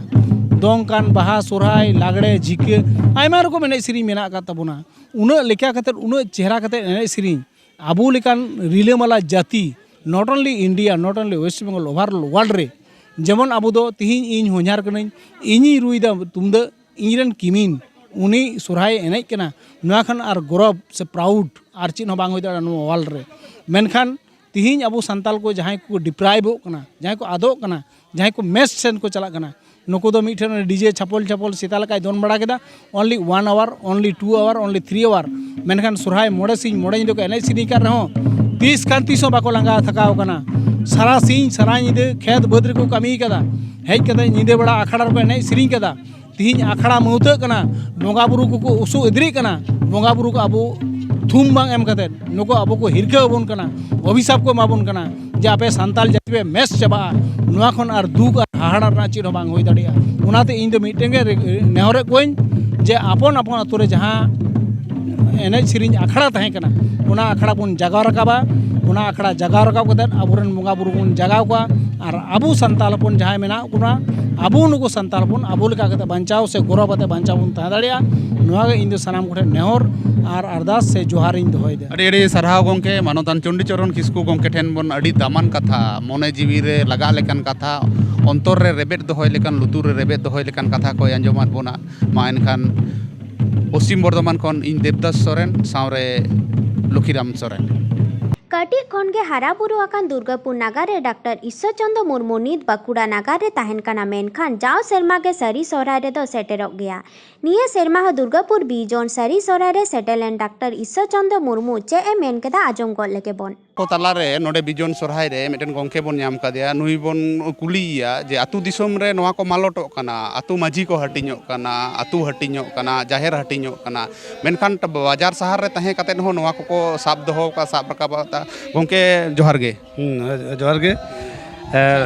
ᱫᱚᱝ ᱠᱟᱱ, ᱵᱟᱦᱟ, ᱥᱚᱨᱦᱟᱭ, ᱞᱟᱜᱽᱲᱮ, ᱡᱷᱤᱠᱟᱹ, ᱟᱭᱢᱟ ᱨᱚᱠᱚᱢ ᱮᱱᱮᱡ ᱥᱮᱨᱮᱧ ᱢᱮᱱᱟᱜ ᱟᱠᱟᱫ ᱛᱟᱵᱚᱱᱟ᱾ ᱩᱱᱟᱹᱜ ᱞᱮᱠᱟ ᱠᱟᱛᱮᱫ, ᱩᱱᱟᱹᱜ ᱪᱮᱦᱨᱟ ᱠᱟᱛᱮᱫ ᱮᱱᱮᱡ ᱥᱮᱨᱮᱧ, ᱟᱵᱚ ᱞᱮᱠᱟᱱ ᱨᱤᱞᱟᱹᱢᱟᱞᱟ ᱡᱟᱹᱛᱤ, not only India, not only West Bengal, overall world ᱨᱮ, ᱡᱮᱢᱚᱱ ᱟᱵᱚ ᱫᱚ ᱛᱤᱦᱤᱧ ᱤᱧ ᱦᱚᱧᱦᱟᱨ ᱠᱟᱹᱱᱟᱹᱧ, ᱤᱧᱤᱧ ᱨᱩᱭᱫᱟ ᱛᱩᱢᱫᱟᱹᱜ, ᱤᱧᱨᱮᱱ ᱠᱤᱢᱤᱱ ᱩᱱᱤ ᱥᱚᱨᱦᱟᱭ ᱮᱱᱮᱡ ᱠᱟᱱᱟ, ᱱᱚᱣᱟ ᱠᱷᱚᱱ ᱟᱨ ᱜᱚᱨᱚᱵᱽ ᱥᱮ ᱯᱨᱟᱣᱩᱰ ᱟᱨ ᱪᱮᱫ ᱦᱚᱸ ᱵᱟᱝ ᱦᱩᱭ ᱫᱟᱲᱮᱭᱟᱜᱼᱟ ᱱᱚᱣᱟ ᱣᱟᱨᱞᱰ ᱨᱮ᱾ ᱢᱮᱱᱠᱷᱟᱱ ᱛᱤᱦᱤᱧ ᱟᱵᱚ ᱥᱟᱱᱛᱟᱲ ᱠᱚ ᱡᱟᱦᱟᱸᱭ ᱠᱚ ᱰᱤᱯᱨᱟᱭᱤᱵᱷᱚᱜ ᱠᱟᱱᱟ, ᱡᱟᱦᱟᱸᱭ ᱠᱚ ᱟᱫᱚᱜ ᱠᱟᱱᱟ, ᱡᱟᱦᱟᱸᱭ ᱠᱚ ᱢᱮᱥ ᱥᱮᱱ ᱠᱚ ᱪᱟᱞᱟᱜ ᱠᱟᱱᱟ, ᱱᱩᱠᱩ ᱫᱚ ᱢᱤᱫ ᱴᱷᱮᱱ ᱰᱤᱡᱮ ᱪᱷᱟᱯᱚᱞ ᱪᱷᱟᱯᱚᱞ ᱥᱮᱛᱟ ᱞᱮᱠᱟᱭ ᱫᱚᱱ ᱵᱟᱲᱟ ᱠᱮᱫᱟ, only one hour, only two hour, only three hour᱾ ᱢᱮᱱᱠᱷᱟᱱ ᱥᱚᱨᱦᱟᱭ ᱢᱚᱬᱮ ᱥᱤᱧ ᱢᱚᱬᱮ ᱧᱤᱫᱟᱹ ᱠᱚ ᱮᱱᱮᱡ ᱥᱮᱨᱮᱧ ᱟᱠᱟᱫ ᱨᱮᱦᱚᱸ, ᱛᱤᱥ ᱠᱟᱱ ᱛᱤᱥ ᱦᱚᱸ ᱵᱟᱠᱚ ᱞᱟᱸᱜᱟ ᱛᱷᱟᱠᱟᱣ ᱟᱠᱟᱱᱟ᱾ ᱥᱟᱨᱟ ᱥᱤᱧ ᱥᱟᱨᱟ ᱧᱤᱫᱟᱹ ᱠᱷᱮᱛ ᱵᱟᱹᱫᱽ ᱨᱮᱠᱚ ᱠᱟᱹᱢᱤ ᱠᱟᱫᱟ, ᱦᱮᱡ ᱠᱟᱛᱮ ᱧᱤᱫᱟᱹ ᱵᱮᱲᱟ ᱟᱠᱷᱲᱟ ᱨᱮᱠᱚ ᱮᱱᱮᱡ ᱥᱮᱨᱮᱧ ᱠᱟᱫᱟ᱾ ᱛᱤᱦᱤᱧ ᱟᱠᱷᱲᱟ ᱢᱟᱹᱣᱛᱟᱹᱜ ᱠᱟᱱᱟ, ᱵᱚᱸᱜᱟ ᱵᱩᱨᱩ ᱠᱚᱠᱚ ᱩᱥᱩ ᱤᱫᱨᱤᱜ ᱠᱟᱱᱟ᱾ ᱵᱚᱸᱜᱟ ᱵᱩᱨᱩ ᱠᱚ ᱟᱵᱚ ᱛᱷᱩᱢ ᱵᱟᱝ ᱮᱢ ᱠᱟᱛᱮ, ᱱᱩᱠᱩ ᱟᱵᱚ ᱠᱚ ᱦᱤᱨᱠᱟᱹ ᱟᱵᱚᱱ ᱠᱟᱱᱟ, ᱚᱵᱷᱤᱥᱟᱯ ᱠᱚ ᱮᱢᱟ ᱵᱚᱱ ᱠᱟᱱᱟ ᱡᱮ ᱟᱯᱮ ᱥᱟᱱᱛᱟᱲ ᱡᱟᱹᱛᱤ ᱯᱮ ᱢᱮᱥ ᱪᱟᱵᱟᱜᱼᱟ᱾ ᱱᱚᱣᱟ ᱠᱷᱚᱱ ᱟᱨ ᱫᱩᱠ ᱟᱨ ᱦᱟᱦᱟᱲᱟ ᱨᱮᱱᱟᱜ ᱪᱮᱫ ᱦᱚᱸ ᱵᱟᱝ ᱦᱩᱭ ᱫᱟᱲᱮᱭᱟᱜᱼᱟ᱾ ᱚᱱᱟᱛᱮ ᱤᱧ ᱫᱚ ᱢᱤᱫᱴᱮᱱ ᱜᱮ ᱨᱮ-, ᱱᱮᱦᱚᱨᱮᱫ ᱠᱚᱣᱟᱧ ᱡᱮ ᱟᱯᱚᱱ ᱟᱯᱚᱱ ᱟᱛᱳ ᱨᱮ ᱡᱟᱦᱟᱸ ᱮᱱᱮᱡ ᱥᱮᱨᱮᱧ ᱟᱠᱷᱲᱟ ᱛᱟᱦᱮᱸ ᱠᱟᱱᱟ, ᱚᱱᱟ ᱟᱠᱷᱲᱟ ᱵᱚᱱ ᱡᱟᱜᱟᱣ ᱨᱟᱠᱟᱵᱟ᱾ ᱚᱱᱟ ᱟᱠᱷᱲᱟ ᱡᱟᱜᱟᱣ ᱨᱟᱠᱟᱵ ᱠᱟᱛᱮ ᱟᱵᱚᱨᱮᱱ ᱵᱚᱸᱜᱟ ᱵᱩᱨᱩ ᱵᱚᱱ ᱡᱟᱜᱟᱣ ᱠᱚᱣᱟ᱾ ᱟᱨ ᱟᱵᱚ ᱥᱟᱱᱛᱟᱲ ᱦᱚᱯᱚᱱ ᱡᱟᱦᱟᱸᱭ ᱢᱮᱱᱟᱜ ᱵᱚᱱᱟ, ᱟᱵᱚ ᱱᱩᱠᱩ ᱥᱟᱱᱛᱟᱲ ᱦᱚᱯᱚᱱ ᱟᱵᱚ ᱞᱮᱠᱟ ᱠᱟᱛᱮ ᱵᱟᱧᱪᱟᱣ ᱥᱮ ᱜᱚᱨᱚᱵ ᱠᱟᱛᱮ ᱵᱟᱧᱪᱟᱣ ᱵᱚᱱ ᱛᱟᱦᱮᱸ ᱫᱟᱲᱮᱭᱟᱜᱼᱟ᱾ ᱱᱚᱣᱟ ᱜᱮ ᱤᱧ ᱫᱚ ᱥᱟᱱᱟᱢ ᱠᱚᱴᱷᱮᱱ ᱱᱮᱦᱚᱨ ᱟᱨ ᱟᱨᱫᱟᱥ ᱥᱮ ᱡᱚᱦᱟᱨᱤᱧ ᱫᱚᱦᱚᱭᱮᱫᱟ᱾ ᱟᱹᱰᱤ ᱟᱹᱰᱤ ᱥᱟᱨᱦᱟᱣ ᱜᱚᱢᱠᱮ, ᱢᱟᱱᱚᱛᱟᱱ ᱪᱚᱱᱰᱤᱪᱚᱨᱚᱱ ᱠᱤᱥᱠᱩ ᱜᱚᱢᱠᱮ ᱴᱷᱮᱱ ᱵᱚᱱ ᱟᱹᱰᱤ ᱫᱟᱢᱟᱱ ᱠᱟᱛᱷᱟ, ᱢᱚᱱᱮ ᱡᱤᱣᱤ ᱨᱮ ᱞᱟᱜᱟᱜ ᱞᱮᱠᱟᱱ ᱠᱟᱛᱷᱟ, ᱚᱱᱛᱚᱨ ᱨᱮ ᱨᱮᱵᱮᱫ ᱫᱚᱦᱚᱭ ᱞᱮᱠᱟᱱ, ᱞᱩᱛᱩᱨ ᱨᱮ ᱨᱮᱵᱮᱫ ᱫᱚᱦᱚᱭ ᱞᱮᱠᱟᱱ ᱠᱟᱛᱷᱟ ᱠᱚᱭ ᱟᱸᱡᱚᱢᱟᱫ ᱵᱚᱱᱟ᱾ ᱢᱟ ᱮᱱᱠᱷᱟᱱ ᱯᱚᱥᱪᱤᱢ ᱵᱚᱨᱫᱷᱚᱢᱟᱱ ᱠᱷᱚᱱ ᱤᱧ ᱫᱮᱵᱽᱫᱟᱥ ᱥᱚᱨᱮᱱ ᱥᱟᱶᱨᱮ ᱞᱚᱠᱷᱤᱨᱟᱢ ᱥᱚᱨᱮᱱ᱾ ᱠᱟᱹᱴᱤᱡ ᱠᱷᱚᱱ ᱜᱮ ᱦᱟᱨᱟ ᱵᱩᱨᱩ ᱟᱠᱟᱱ ᱫᱩᱨᱜᱟᱯᱩᱨ ᱱᱟᱜᱟᱨ ᱨᱮ ᱰᱟᱠᱛᱟᱨ ᱤᱥᱥᱚᱨ ᱪᱚᱱᱫᱨᱚ ᱢᱩᱨᱢᱩ ᱱᱤᱛ ᱵᱟᱸᱠᱩᱲᱟ ᱱᱟᱜᱟᱨ ᱨᱮ ᱛᱟᱦᱮᱱ ᱠᱟᱱᱟ, ᱢᱮᱱᱠᱷᱟᱱ ᱡᱟᱣ ᱥᱮᱨᱢᱟ ᱜᱮ ᱥᱟᱹᱨᱤ ᱥᱚᱦᱨᱟᱭ ᱨᱮᱫᱚ ᱥᱮᱴᱮᱨᱚᱜ ᱜᱮᱭᱟ᱾ ᱱᱤᱭᱟᱹ ᱥᱮᱨᱢᱟ ᱦᱚᱸ ᱫᱩᱨᱜᱟᱯᱩᱨ ᱵᱤᱡᱚᱱ ᱥᱟᱹᱨᱤ ᱥᱚᱦᱨᱟᱭ ᱨᱮ ᱥᱮᱴᱮᱨ ᱞᱮᱱ ᱰᱟᱠᱛᱟᱨ ᱤᱥᱥᱚᱨ ᱪᱚᱱᱫᱨᱚ ᱢᱩᱨᱢᱩ ᱪᱮᱫ ᱮ ᱢᱮᱱ ᱠᱮᱫᱟ, ᱟᱸᱡᱚᱢ ᱜᱚᱫ ᱞᱮᱜᱮ ᱵᱚᱱ᱾ ᱠᱚ ᱛᱟᱞᱟᱨᱮ ᱱᱚᱰᱮ ᱵᱤᱡᱚᱱ ᱥᱚᱨᱦᱟᱭ ᱨᱮ ᱢᱤᱫᱴᱮᱱ ᱜᱚᱢᱠᱮ ᱵᱚᱱ ᱧᱟᱢ ᱠᱟᱫᱮᱭᱟ, ᱱᱩᱭ ᱵᱚᱱ ᱠᱩᱞᱤᱭᱮᱭᱟ ᱡᱮ ᱟᱹᱛᱩ ᱫᱤᱥᱚᱢ ᱨᱮ ᱱᱚᱣᱟ ᱠᱚ ᱢᱟᱞᱚᱴᱚᱜ ᱠᱟᱱᱟ, ᱟᱹᱛᱩ ᱢᱟᱹᱡᱷᱤ ᱠᱚ ᱦᱟᱹᱴᱤᱧᱚᱜ ᱠᱟᱱᱟ, ᱟᱹᱛᱩ ᱦᱟᱹᱴᱤᱧᱚᱜ ᱠᱟᱱᱟ, ᱡᱟᱦᱮᱨ ᱦᱟᱹᱴᱤᱧᱚᱜ ᱠᱟᱱᱟ, ᱢᱮᱱᱠᱷᱟᱱ ᱵᱟᱡᱟᱨ ᱥᱟᱦᱟᱨ ᱨᱮ ᱛᱟᱦᱮᱸ ᱠᱟᱛᱮᱫ ᱦᱚᱸ ᱱᱚᱣᱟ ᱠᱚᱠᱚ ᱥᱟᱵ ᱫᱚᱦᱚ ᱟᱠᱟᱫ, ᱥᱟᱵ ᱨᱟᱠᱟᱵ ᱟᱠᱟᱫ᱾ ᱜᱚᱢᱠᱮ, ᱡᱚᱦᱟᱨ ᱜᱮ᱾ ᱦᱩᱸ, ᱡᱚᱦᱟᱨ ᱜᱮ᱾ ᱮ,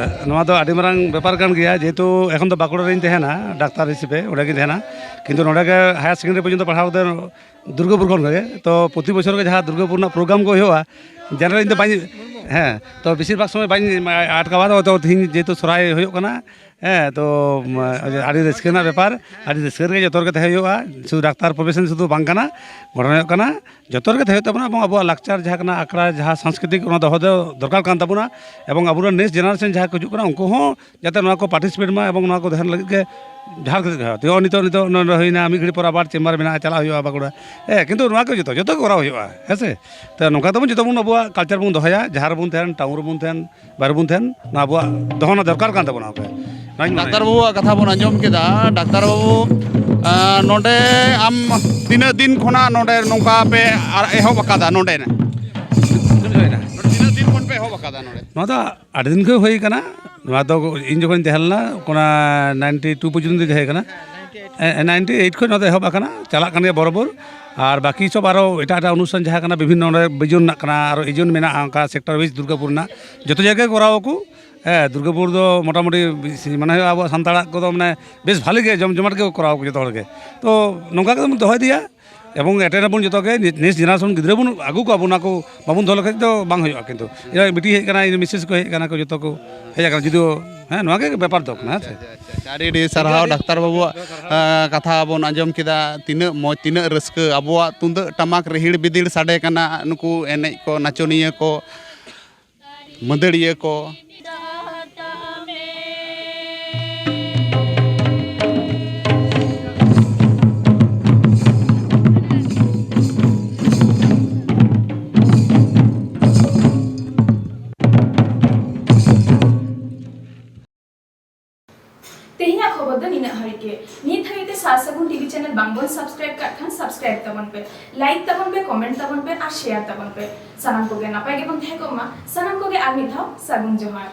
ᱱᱚᱣᱟ ᱫᱚ ᱟᱹᱰᱤ ᱢᱟᱨᱟᱝ ᱵᱮᱯᱟᱨ ᱠᱟᱱ ᱜᱮᱭᱟ, ᱡᱮᱦᱮᱛᱩ ᱮᱠᱷᱚᱱ ᱫᱚ ᱵᱟᱸᱠᱩᱲᱟ ᱨᱤᱧ ᱛᱟᱦᱮᱱᱟ, ᱰᱟᱠᱛᱟᱨ ᱦᱤᱥᱟᱹᱵᱮ ᱚᱸᱰᱮ ᱜᱤᱧ ᱛᱟᱦᱮᱱᱟ, ᱠᱤᱱᱛᱩ ᱱᱚᱰᱮ ᱜᱮ ᱦᱟᱭᱟᱨ ᱥᱮᱠᱮᱱᱰᱟᱨᱤ ᱯᱚᱨᱡᱚᱱᱛᱚ ᱯᱟᱲᱦᱟᱣ ᱠᱟᱛᱮ ᱫᱩᱨᱜᱟᱯᱩᱨ ᱠᱷᱚᱱ ᱜᱮ᱾ ᱛᱚ ᱯᱨᱚᱛᱤ ᱵᱚᱪᱷᱚᱨ ᱜᱮ ᱡᱟᱦᱟᱸ ᱫᱩᱨᱜᱟᱯᱩᱨ ᱨᱮᱱᱟᱜ ᱯᱨᱳᱜᱨᱟᱢ ᱠᱚ ᱦᱩᱭᱩᱜᱼᱟ, ᱡᱮᱱᱟᱨᱮᱞ ᱤᱧ ᱫᱚ ᱵᱟᱹᱧ, ᱦᱮᱸ, ᱛᱚ ᱵᱮᱥᱤᱨ ᱵᱷᱟᱜᱽ ᱥᱚᱢᱚᱭ ᱵᱟᱹᱧ ᱟᱴᱠᱟᱣᱟ᱾ ᱛᱚ ᱛᱮᱦᱤᱧ ᱡᱮᱦᱮᱛᱩ ᱥᱚᱨᱦᱟᱭ ᱦᱩᱭᱩᱜ ᱠᱟᱱᱟ, ᱦᱮᱸ, ᱛᱚ ᱟᱹᱰᱤ ᱨᱟᱹᱥᱠᱟᱹ ᱨᱮᱱᱟᱜ ᱵᱮᱯᱟᱨ, ᱟᱹᱰᱤ ᱨᱟᱹᱥᱠᱟᱹ ᱨᱮᱜᱮ ᱡᱚᱛᱚ ᱨᱮᱜᱮ ᱛᱟᱦᱮᱸ ᱦᱩᱭᱩᱜᱼᱟ᱾ ᱥᱩᱫᱷᱩ ᱰᱟᱠᱛᱟᱨ ᱯᱨᱚᱯᱷᱮᱥᱚᱱ ᱥᱩᱫᱷᱩ ᱵᱟᱝ ᱠᱟᱱᱟ, ᱜᱷᱚᱴᱚᱱᱟ ᱦᱩᱭᱩᱜ ᱠᱟᱱᱟ ᱡᱚᱛᱚ ᱨᱮᱜᱮ ᱛᱟᱦᱮᱸ ᱦᱩᱭᱩᱜ ᱛᱟᱵᱚᱱᱟ, ᱮᱵᱚᱝ ᱟᱵᱚᱣᱟᱜ ᱞᱟᱠᱪᱟᱨ ᱡᱟᱦᱟᱸ ᱠᱟᱱᱟ, ᱟᱠᱷᱲᱟ ᱡᱟᱦᱟᱸ ᱥᱟᱝᱥᱠᱨᱤᱛᱤᱠ, ᱚᱱᱟ ᱫᱚᱦᱚ ᱫᱚ ᱫᱚᱨᱠᱟᱨ ᱠᱟᱱ ᱛᱟᱵᱚᱱᱟ᱾ ᱮᱵᱚᱝ ᱟᱵᱚᱨᱮᱱ ᱱᱮᱠᱥᱴ ᱡᱮᱱᱟᱨᱮᱥᱚᱱ ᱡᱟᱦᱟᱸ ᱠᱚ ᱦᱤᱡᱩᱜ ᱠᱟᱱᱟ, ᱩᱱᱠᱩ ᱦᱚᱸ ᱡᱟᱛᱮ ᱱᱚᱣᱟ ᱠᱚ ᱯᱟᱨᱴᱤᱥᱤᱯᱮᱴ ᱢᱟ ᱮᱵᱚᱝ ᱱᱚᱣᱟ ᱠᱚ ᱫᱷᱮᱭᱟᱱ ᱞᱟᱹᱜᱤᱫ ᱜᱮ ᱡᱟᱦᱟᱸ ᱞᱮᱠᱟ ᱦᱩᱭᱩᱜᱼᱟ᱾ ᱛᱚ ᱱᱤᱛᱚᱜ, ᱱᱤᱛᱚᱜ ᱱᱚᱰᱮ ᱦᱩᱭᱱᱟ, ᱢᱤᱫ ᱜᱷᱟᱹᱲᱤ ᱯᱚᱨ ᱟᱵᱟᱨ ᱪᱮᱢᱵᱟᱨ ᱢᱮᱱᱟᱜᱼᱟ, ᱪᱟᱞᱟᱜ ᱦᱩᱭᱩᱜᱼᱟ ᱵᱟᱸᱠᱩᱲᱟ᱾ ᱦᱮᱸ, ᱠᱤᱱᱛᱩ ᱱᱚᱣᱟ ᱠᱚ ᱡᱚᱛᱚ, ᱡᱚᱛᱚ ᱜᱮ ᱠᱚᱨᱟᱣ ᱦᱩᱭᱩᱜᱼᱟ, ᱦᱮᱸ ᱥᱮ? ᱛᱚ ᱱᱚᱝᱠᱟ ᱛᱮᱵᱚᱱ ᱡᱚᱛᱚ ᱵᱚᱱ ᱟᱵᱚᱣᱟᱜ ᱠᱟᱞᱪᱟᱨ ᱵᱚᱱ ᱫᱚᱦᱚᱭᱟ, ᱡᱟᱦᱟᱸ ᱨᱮᱵᱚᱱ ᱛᱟᱦᱮᱱ, ᱴᱟᱣᱩᱱ ᱨᱮᱵᱚᱱ ᱛᱟᱦᱮᱱ, ᱵᱟᱭᱨᱮ ᱵᱚᱱ ᱛᱟᱦᱮᱱ, ᱱᱚᱣᱟ ᱟᱵᱚᱣᱟᱜ ᱫᱚᱦᱚ ᱨᱮᱱᱟᱜ ᱫᱚᱨᱠᱟᱨ ᱠᱟᱱ ᱛᱟᱵᱚᱱᱟ᱾ ᱚᱱᱟᱧ ᱢᱚᱱᱮᱭᱟ᱾ ᱰᱟᱠᱛᱟᱨ ᱵᱟᱹᱵᱩᱣᱟᱜ ᱠᱟᱛᱷᱟ ᱵᱚᱱ ᱟᱸᱡᱚᱢ ᱠᱮᱫᱟ᱾ ᱰᱟᱠᱛᱟᱨ ᱵᱟᱹᱵᱩ, ᱟᱸ, ᱱᱚᱰᱮ ᱟᱢ ᱛᱤᱱᱟᱹᱜ ᱫᱤᱱ ᱠᱷᱚᱱᱟᱜ ᱱᱚᱰᱮ ᱱᱚᱝᱠᱟ ᱯᱮ ᱟᱨ ᱮᱦᱚᱵ ᱟᱠᱟᱫᱟ ᱱᱚᱰᱮ? ᱛᱤᱱᱟᱹᱜ ᱫᱤᱱ ᱦᱩᱭᱱᱟ? ᱱᱚᱰᱮ ᱛᱤᱱᱟᱹᱜ ᱫᱤᱱ ᱠᱷᱚᱱ ᱯᱮ ᱮᱦᱚᱵ ᱟᱠᱟᱫᱟ ᱱᱚᱰᱮ? ᱱᱚᱣᱟ ᱫᱚ ᱟᱹᱰᱤ ᱫᱤᱱ ᱠᱷᱚᱱ ᱦᱩᱭ ᱠᱟᱱᱟ᱾ ᱱᱚᱣᱟ ᱫᱚ ᱤᱧ ᱡᱚᱠᱷᱚᱱᱤᱧ ᱛᱟᱦᱮᱸ ᱞᱮᱱᱟ, ᱚᱱᱟ ᱱᱟᱭᱤᱱᱴᱤ ᱴᱩ ᱯᱚᱨᱡᱚᱱᱛᱚ ᱛᱟᱦᱮᱸ ᱠᱟᱱᱟ᱾ ᱮ, ᱱᱟᱭᱤᱱᱴᱤ ᱮᱭᱤᱴ ᱠᱷᱚᱱ ᱱᱚᱣᱟ ᱫᱚ ᱮᱦᱚᱵ ᱟᱠᱟᱱᱟ, ᱪᱟᱞᱟᱜ ᱠᱟᱱ ᱜᱮᱭᱟ ᱵᱚᱨᱟᱵᱚᱨ᱾ ᱟᱨ ᱵᱟᱹᱠᱤ ᱥᱚᱵ ᱟᱨᱚ ᱮᱴᱟᱜ ᱮᱴᱟᱜ ᱚᱱᱩᱥᱴᱷᱟᱱ ᱡᱟᱦᱟᱸ ᱠᱟᱱᱟ, ᱵᱤᱵᱷᱤᱱᱱᱚ ᱱᱚᱰᱮ ᱵᱤᱡᱚᱱ ᱨᱮᱱᱟᱜ ᱠᱟᱱᱟ, ᱟᱨᱚ ᱤᱡᱚᱱ ᱢᱮᱱᱟᱜᱼᱟ, ᱚᱱᱠᱟ ᱥᱮᱠᱴᱚᱨ ᱣᱟᱭᱤᱡ ᱫᱩᱨᱜᱟᱯᱩᱨ ᱨᱮᱱᱟᱜ ᱡᱚᱛᱚ ᱡᱟᱭᱜᱟ ᱜᱮ ᱠᱚᱨᱟᱣ ᱟᱠᱚ᱾ ᱦᱮᱸ, ᱫᱩᱨᱜᱟᱯᱩᱨ ᱫᱚ ᱢᱚᱴᱟᱢᱩᱴᱤ ᱵᱮᱥᱤ ᱢᱟᱱᱮ ᱦᱩᱭᱩᱜᱼᱟ, ᱟᱵᱚᱣᱟᱜ ᱥᱟᱱᱛᱟᱲᱟᱜ ᱠᱚᱫᱚ ᱢᱟᱱᱮ ᱵᱮᱥ ᱵᱷᱟᱞᱮ ᱜᱮ ᱡᱚᱢ ᱡᱚᱢᱟᱴ ᱜᱮ ᱠᱚᱨᱟᱣ ᱟᱠᱚ ᱡᱚᱛᱚ ᱦᱚᱲ ᱜᱮ᱾ ᱛᱚ ᱱᱚᱝᱠᱟ ᱠᱟᱛᱮ ᱵᱚᱱ ᱫᱚᱦᱚ ᱤᱫᱤᱭᱟ᱾ ᱮᱵᱚᱝ ᱮᱴᱮᱱᱰ ᱟᱵᱚᱱ ᱡᱚᱛᱚ ᱜᱮ, ᱱᱮᱠᱥᱴ ᱡᱮᱱᱟᱨᱮᱥᱚᱱ ᱜᱤᱫᱽᱨᱟᱹ ᱵᱚᱱ ᱟᱹᱜᱩ ᱠᱚᱣᱟ, ᱟᱵᱚ ᱚᱱᱟ ᱠᱚ ᱵᱟᱵᱚᱱ ᱫᱚᱦᱚ ᱞᱮᱠᱷᱟᱱ ᱫᱚ ᱵᱟᱝ ᱦᱩᱭᱩᱜᱼᱟ᱾ ᱠᱤᱱᱛᱩ ᱤᱧ ᱵᱤᱴᱤ ᱦᱮᱡ ᱠᱟᱱᱟ, ᱤᱧ ᱢᱤᱥᱮᱥ ᱠᱚ ᱦᱮᱡ ᱠᱟᱱᱟ ᱠᱚ, ᱡᱚᱛᱚ ᱠᱚ ᱦᱮᱡ ᱟᱠᱟᱱᱟ, ᱡᱩᱫᱤ, ᱦᱮᱸ, ᱱᱚᱣᱟ ᱜᱮ ᱵᱮᱯᱟᱨ ᱫᱚ ᱠᱟᱱᱟ, ᱦᱮᱸ ᱥᱮ? ᱟᱪᱪᱷᱟ, ᱟᱹᱰᱤ ᱟᱹᱰᱤ ᱥᱟᱨᱦᱟᱣ ᱰᱟᱠᱛᱟᱨ ᱵᱟᱹᱵᱩᱣᱟᱜ, ᱟᱸ, ᱠᱟᱛᱷᱟ ᱵᱚᱱ ᱟᱸᱡᱚᱢ ᱠᱮᱫᱟ᱾ ᱛᱤᱱᱟᱹᱜ ᱢᱚᱡᱽ, ᱛᱤᱱᱟᱹᱜ ᱨᱟᱹᱥᱠᱟᱹ, ᱟᱵᱚᱣᱟᱜ ᱛᱩᱢᱫᱟᱹᱜ ᱴᱟᱢᱟᱠ ᱨᱤᱦᱤᱲ ᱵᱤᱫᱤᱲ ᱥᱟᱰᱮ ᱠᱟᱱᱟ, ᱱᱩᱠᱩ ᱮᱱᱮᱡ ᱠᱚ, ᱱᱟᱪᱚᱱᱤᱭᱟᱹ ᱠᱚ, ᱢᱟᱹᱫᱟᱹᱲᱤᱭᱟᱹ ᱠᱚ᱾ ᱱᱤᱛ ᱦᱟᱹᱵᱤᱡ ᱛᱮ ᱥᱟᱨ ᱥᱟᱹᱜᱩᱱ ᱴᱤᱵᱷᱤ ᱪᱮᱱᱮᱞ ᱵᱟᱝ ᱵᱚᱱ ᱥᱟᱵᱥᱠᱨᱟᱭᱤᱵ ᱠᱟᱜ ᱠᱷᱟᱱ ᱥᱟᱵᱥᱠᱨᱟᱭᱤᱵ ᱛᱟᱵᱚᱱ ᱯᱮ, ᱞᱟᱭᱤᱠ ᱛᱟᱵᱚᱱ ᱯᱮ, ᱠᱚᱢᱮᱱᱴ ᱛᱟᱵᱚᱱ ᱯᱮ ᱟᱨ ᱥᱮᱭᱟᱨ ᱛᱟᱵᱚᱱ ᱯᱮ᱾ ᱥᱟᱱᱟᱢ ᱠᱚᱜᱮ ᱱᱟᱯᱟᱭ ᱜᱮᱵᱚᱱ ᱛᱟᱦᱮᱸ ᱠᱚᱜ ᱢᱟ᱾ ᱥᱟᱱᱟᱢ ᱠᱚᱜᱮ ᱟᱨ ᱢᱤᱫ ᱫᱷᱟᱣ ᱥᱟᱹᱜᱩᱱ ᱡᱚᱦᱟᱨ᱾